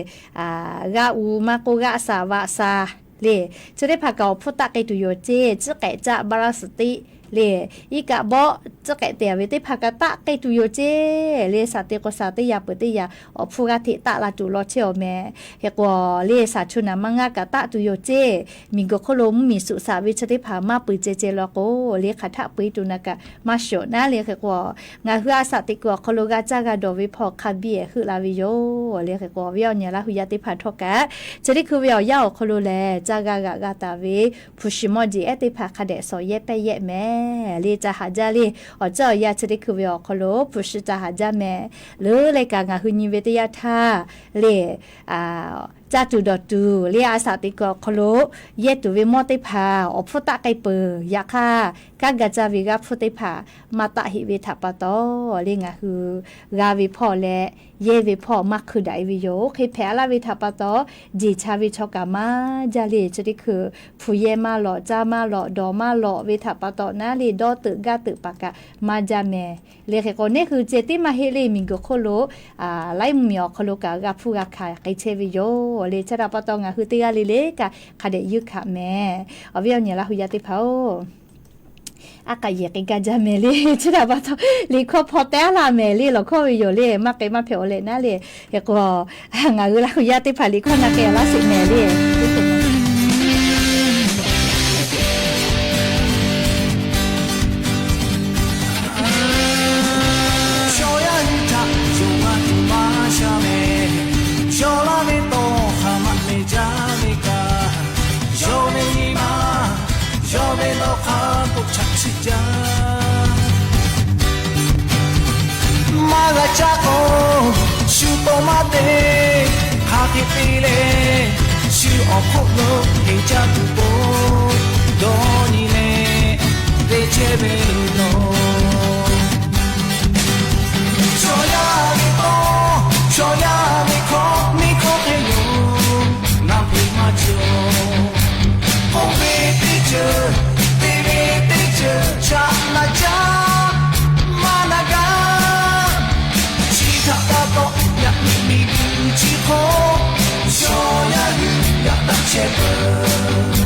g'aˆ u maˇ k'oˆ, g'aˆ saˍ vaꞈ saˍ le, chi teˇ hpaˍ kaꞈ awˬ hpfuhˇ taˆ k'ai tuˬ yoˬ ceˇ. Ciˉ k'ehꞈ caˆ พลาสติก le, iˉ kaˆ bawˆ ciˉ k'ehꞈ te ve teˇ hpaˍ kaꞈ taˆ k'ai tuˬ yoˬ ceˇ le. Shaˍ te k'o shaˍ teˇ yaꞈ peuˬ teˇ yaꞈ awˬ hpfuhˇ g'aˇ hteꞈ taˆ la tuˬ law chehˇ awˬ mehˍ. Hk'e k'o le, shaˍ chu naˍ manˇ ngaˇ kaꞈ taˆ tuˬ yoˬ ceˇ. Miˬ guiˬ hk'oˆ lo mvuhˇmiˬ suꞈ shaꞈ ve chi teˇ hpaˍ maˇ peu eˬ ceh ceh law k'o le, hk'aˬ htaˆ peu eˬ tuˬ naˍ kaꞈ maˇ shawˍ naˉ le. Hk'e k'o, ngaˬ hui a shaꞈ teꞈ kuiˬ awˬ hk'aw lo g'a caˇ g'a dawˬ ve hpawˇ hk'a biˇ heuˆ la ve yoˬ le. Hk'e k'o, awˬ viˉ awˬ nyi Laˇ hu yaˇ teˇ hpaˍ htawˇ kaꞈ, chi teˇ hkui ve awˬ yanˇ awˬ hk'aw lo lehˬ, caˇ g'a g'aꞈ g'a taˍ ve hpu shi mawˇ jeˬ ehˉ teˇ hpaˍ hk'a dehꞈ shawˍ yehˇ pehˇ yehˇ mehˍ le. Ca haˍ jaˇ le, awˬ caˇ awˬ yanˇ chi teˇ hkui ve awˬ hk'aw lo hpu shi ca haˍ jaˇ mehˍ. Leuˉ leh kaꞈ ngaˬ hui nyi ve teˇ yanˇ htaˇ le, caˇ tuˬ dawˬ tuˬ le, a shaꞈ teꞈ kuiˬ awˬ hk'aw lo yehˇ tuˬ ve mawˇ teˇ hpaˍ awˬ hpfuhˇ taˆ k'ai peuˬ. Yaꞈ hk'aˇ, kanˉ ga caˇ ve g'aˇ hpfuhˇ teˇ hpaˍ maˇ taˆ heˆ ve htaꞈ pa taw le, ngaˬ hui g'a ve hpawˇ leh yehˇ ve hpawˇ maˇ hkui daꞈ e ve yoˬ. Hk'e hpehꞈ a laˇ ve htaꞈ pa taw, jeˬ cha ve chaw kaꞈ maˇ jaˇ le. Chi teˇ hkui hpu yehˇ maˇ lawꞈ, caˇ maˇ lawꞈ, dawˬ maˇ lawꞈ ve htaꞈ pa taw naˉ le, dawˇ teuꞈ gaˇ teuꞈ paˍ kaꞈ maˇ jaˇ mehˍ le. Hk'e k'o, neˇ hui ceh tiˉ maˇ heˆ le, miˬ guiˬ hk'oˆ lo laiˉ mvuhˇmiˬ awˬ hk'aw lo kaꞈ g'a hpfuhˇ g'a hkanˍ k'ai chehˇ ve yoˬ le. Chi htaꞈ pa taw ngaˬ hui teˇ g'aˇ le le kaꞈ hk'a dehꞈ yuˇ hkanˍ mehˍ. Awˬ viˉ awˬ nyi Laˇ hu yaˇ teˇ hpaˍ-oˬ, aˉ k'aꞈ yehˬ k'ai gaˇ jaˇ mehˍ le. Chi htaꞈ pa taw, liꞈ hkawˇ hpaw teh aˉ laˇ mehˍ le, lawˬ hkawˇ ve yoˬ le, maˇ k'ai maˇ hpehꞈ awˬ leh naˉ le. Hk'e k'o, ngaˬ hui Laˇ hu yaˇ teˇ hpaˍ liꞈ hkawˇ na k'ai laˇ sheˍ mehˍ le. Chaw yaˇ hui htaꞈ yonˍ a tuˬ maˇ sha mehˍ. Yawˇ laˇ ve tawˇ hk'aˬ ma meh jaˇ ve kaꞈ, yawˇ ve nyi ma, yawˇ ve lawˇ hk'a k'oˆ chaꞈ chiˆ jaˇ. Maˇ g'a caˇ k'o, shu tawˇ maˇ te. Hk'aˬ hk'e te leh, shu awˬ hk'oˆ lo te caˇ tuˬ k'o, dawˇ nyi leh te chehˇ ve yoˬ. Chaw yaˇ ve tawˇ, chaw yaˇ ve hkawˇ, miˬ hkawˇ hk'e yoˬ, naˬ hpehꞈ maˇ cawˬ. K'oˆ ve teˇ ceuˬ, te ve teˇ ceuˬ, chaꞈ na caˇ maˇ na gaˇ. Chi htaꞈ pa taw, yaꞈ nyi miˬ guiˬ chi hk'oˆ, chaw yaˇ hui yaꞈ daꞈ chehˇ peuˬ.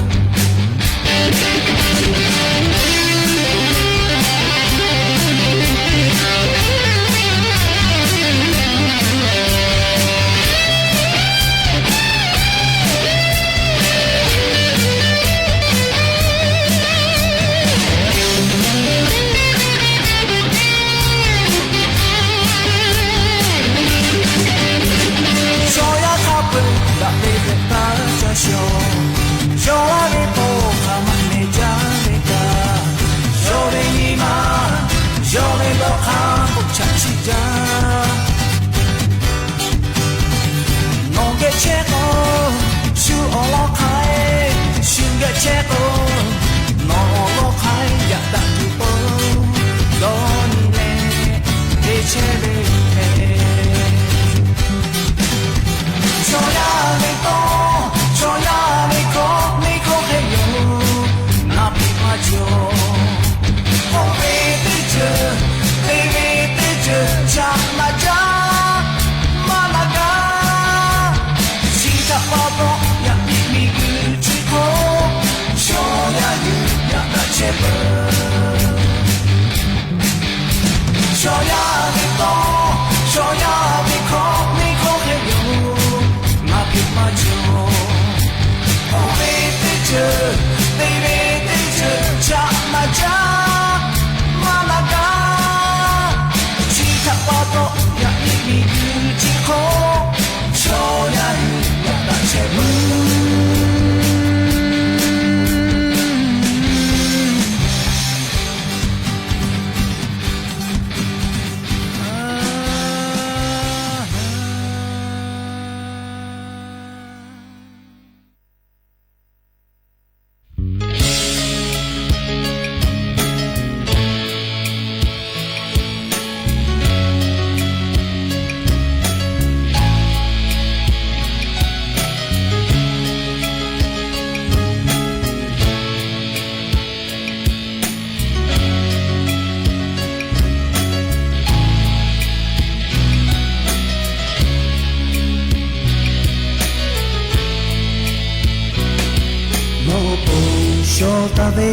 Cawˬ taˍ ve,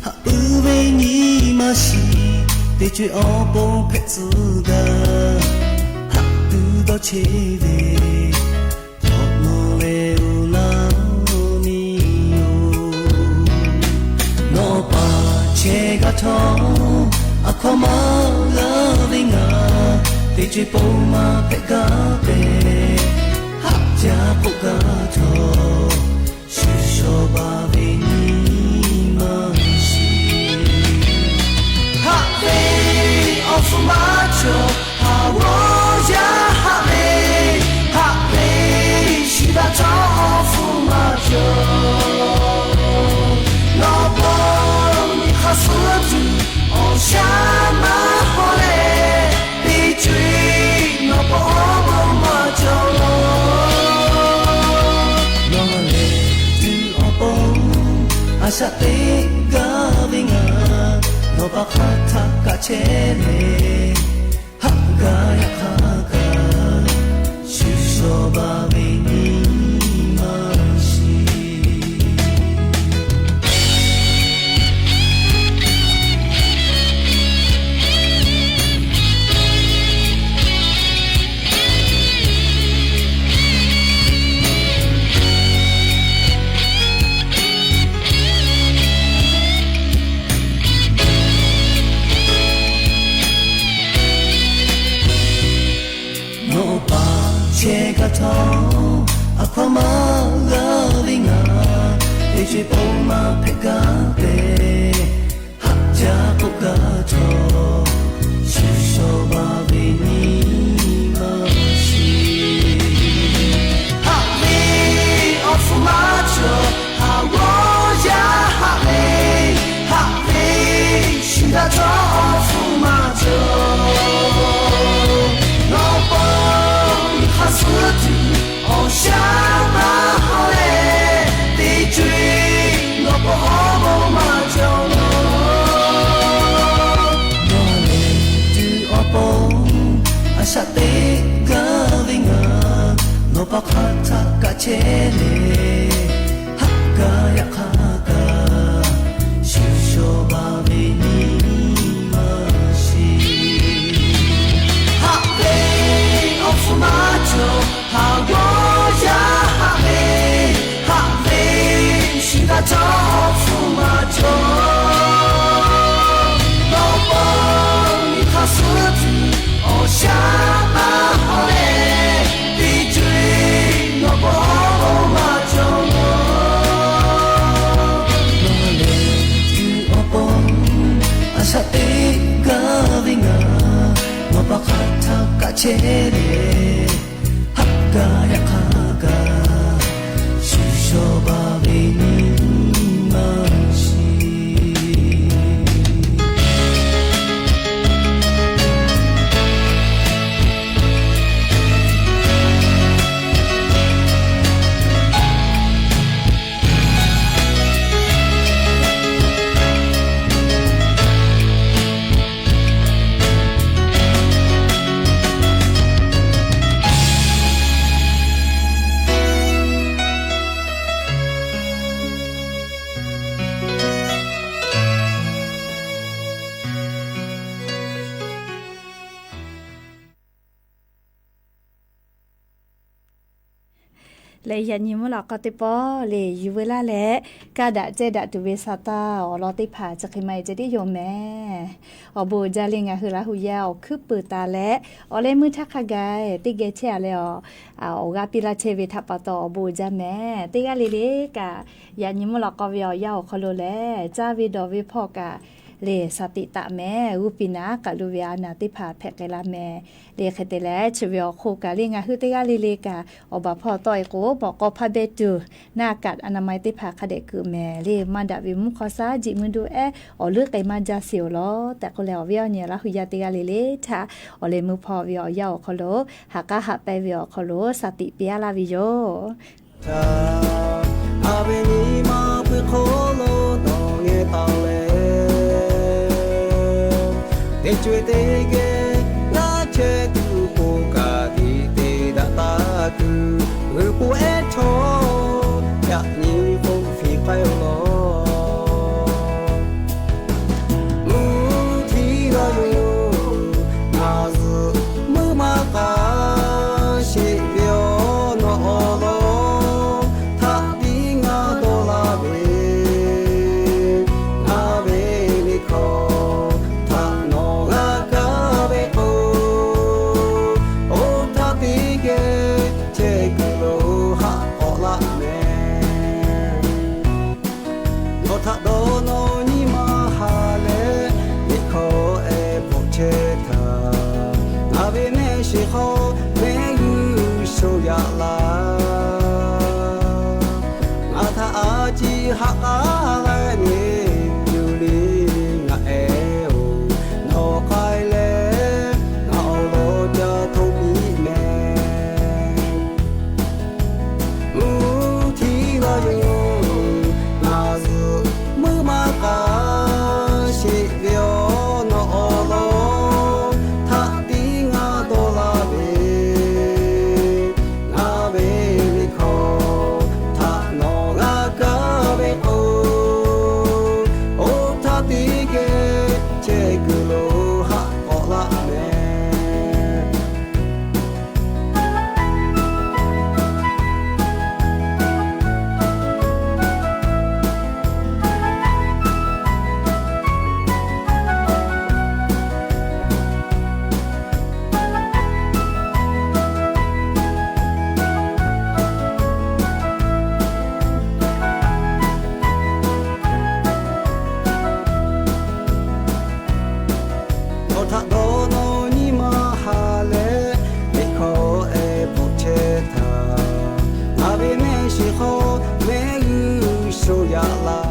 haꞈ puiˉ ve nyi ma shiˍ, teˇ co-e awˬ pon hpehꞈ tcuh gaˇ, haꞈ tuˬ dawˇ cheˇ ve, hk'awꞈ nawˬ leh uˬ laˇ-oˬ miˬ-oˬ. Nawˬ paˍ chehˇ gaˇ htawˇ, aˬ hkawˇ maˇ g'a ve ngaˬ, teˇ co-e pon maˇ hpehꞈ gaˇ tehꞈ, haꞈ jaˇ k'oˆ gaˇ htawˇ, shu shaw ba ve nyi ma shiˍ. Haꞈ ve awˬ hpfuhˇ maˇ cawˬ, haˍ g'awˇ yaˇ haꞈ ve, haꞈ ve shu daꞈ htawˇ awˬ hpfuhˇ maˇ cawˬ. Nawˬ pon nyi hk'a suhˉ tuˬ awˬ shaˉ maˇ hawˉ leh, teˇ co-e nawˬ pon awˬ bon maˇ cawˬ law. Nawˬ lehˬ tuˬ awˬ pon a shaꞈ teꞈ gaˇ ve ngaˬ, nawˬ pa hk'aˬ htaꞈ kaꞈ chehˇ leh, haꞈ gaˇ yaꞈ hk'aˇ kaꞈ, shu shaw ba ve nyi ma shiˍ. Nawˬ paˍ chehˇ gaˇ htawˇ, aˬ hkawˇ maˇ g'a ve ngaˬ, teˇ co-e pon maˇ hpehꞈ gaˇ tehꞈ, haꞈ jaˇ k'oˆ gaˇ htawˇ, shu shaw ba ve nyi ma shiˍ. Haꞈ ve awˬ hpfuhˇ maˇ cawˬ, haˍ g'awˇ yaˇ haꞈ ve, haꞈ ve shu daꞈ htawˇ awˬ hpfuhˇ maˇ cawˬ. Nawˬ pon nyi hk'a suhˉ tuˬ awˬ shaˉ maˇ hawˉ leh, teˇ co-e nawˬ pon awˬ bon maˇ cawˬ law. Nawˬ lehˬ tuˬ awˬ pon a shaꞈ teꞈ gaˇ ve ngaˬ, nawˬ pa hk'aˬ htaꞈ kaꞈ chehˇ leh, haꞈ gaˇ yaꞈ hk'aˇ kaꞈ, shu shaw ba ve nyi ma shiˍ. Haꞈ ve awˬ hpfuhˇ maˇ cawˬ, haˍ g'awˇ yaˇ haꞈ ve, haꞈ ve shu daꞈ htawˇ awˬ hpfuhˇ maˇ cawˬ. Nawˬ pon nyi hk'a suhˉ tuˬ awˬ shaˉ maˇ hawˉ leh, teˇ co-e nawˬ pon awˬ bon maˇ cawˬ law. Nawˬ lehˬ tuˬ awˬ pon a shaꞈ teꞈ gaˇ ve ngaˬ, nawˬ pa hk'aˬ htaꞈ kaꞈ chehˇ leh, haꞈ gaˇ yaꞈ hk'aˇ kaꞈ, shu shaw ba ve nyi ma shiˍ. Leh yaꞈ nyi mvuhˇ lawꞈ k'aw teˇ pawˆ lehˬ, yuˬ veu laˇ leh, kaˇ daꞈ cehˇ daꞈ tuˬ ve sa taˇ awˬ lawn teˇ hpaˍ chi hk'e maˇ heˆ ceh tiˉ yoˬ mehˍ. Awˬ bon uiˍ jaˇ leh ngaˬ hui Laˇ huˍ yaˇ awˬ hkuiˉ peuˬ taˍ leh, awˬ leh meuˇ htaˇ hk'a gaˬ teˇ geh chehˇ a leh, awˬ g'aˇ piˇ laˇ chehˇ ve htaꞈ pa taw awˬ bon uiˍ jaˇ mehˍ. Teˇ g'aˇ le le kaꞈ, yaꞈ nyi mvuhˇ lawꞈ k'aw ve awˬ yanˇ awˬ hk'aw lo lehˬ, caˇ ve dawˬ ve hpawˇ kaꞈ lehˬ, shaˍ tiꞈ taˍ mehˍ. G'uˇ piˍ naˍ kaꞈ lo ve a naˍ teˇ hpaˍ hpehꞈ k'ai la mehˍ. Lehˬ hk'e te leh, chi ve awˬ hk'oˆ kaꞈ le ngaˬ hui teˇ g'aˇ le le kaꞈ, awˬ baˬ hpawˇ tawˆ e k'o, mawꞈ k'aw hpaˇ behˇ tuˬ, naˆ kaꞈ a na ma e teˇ hpaˍ hk'a dehꞈ keu mehˍ. Lehˬ maˇ daꞈ ve mvuhˇ hk'aw shaˉ jiꞈ mui do ehˉ awˬ leuˉ k'ai maˇ jaˇ sheˍ awˬ lawn tehꞈ k'oˆ leh, awˬ viˉ awˬ nyi Laˇ huˍ yaˇ teˇ g'aˇ le le htaꞈ awˬ leh meuˇ hpawˇ ve awˬ yanˇ awˬ hk'aw lo, ha k'aˉ haꞈ pehnˇ ve awˬ hk'aw lo shaˍ tiꞈ piˇ a laˇ ve yoˬ. Htaˇ, a ve nyi ma pui hk'aw lo dawˬ ngeh taˍ leh, teˇ co-e teˇ geh laˇ chehˇ tuˬ k'o kaꞈ tiꞈ te daꞈ taˍ tuˬ, g'uiˬ po ehˉ chaw yaꞈ nyi k'oˆ fiˍ k'ai awˬ lawn. Shiˍ hk'aw mehˆ g'uˇ shoˍ yaꞈ laˇ. Ngaˬ htaꞈ a ciˉ haꞈ k'aˉ leh neˇ yuˬ le ngaˬ ehˉ-oˬ, nawˬ k'ai leh ngaˬ awˬ lawn ca htoꞈ piˇ mehˍ. Mvuhˇ htiˇ la yoˬ, ngaˬ zuhꞈ meuˇ maˇ k'a sheˍ ve awˬ nawˬ awˬ lawn htaꞈ tiˉ ngaˬ dawˇ laˇ ve, ngaˬ ve liꞈ hkawˇ htaꞈ nawˬ g'a kaˇ ve k'o, oˇ htaˇ teˇ geh chehˇ kuiˬ lo haꞈ k'awꞈ laˇ mehˍ. Nawˬ htaꞈ dawˇ nawˇ nyi ma ha leh, liꞈ hkawˇ ehˉ bvuhꞈ chehˇ htaˇ, ngaˬ ve mehˆ shiˍ hk'aw mehˆ g'uˇ shoˍ yaꞈ laˇ.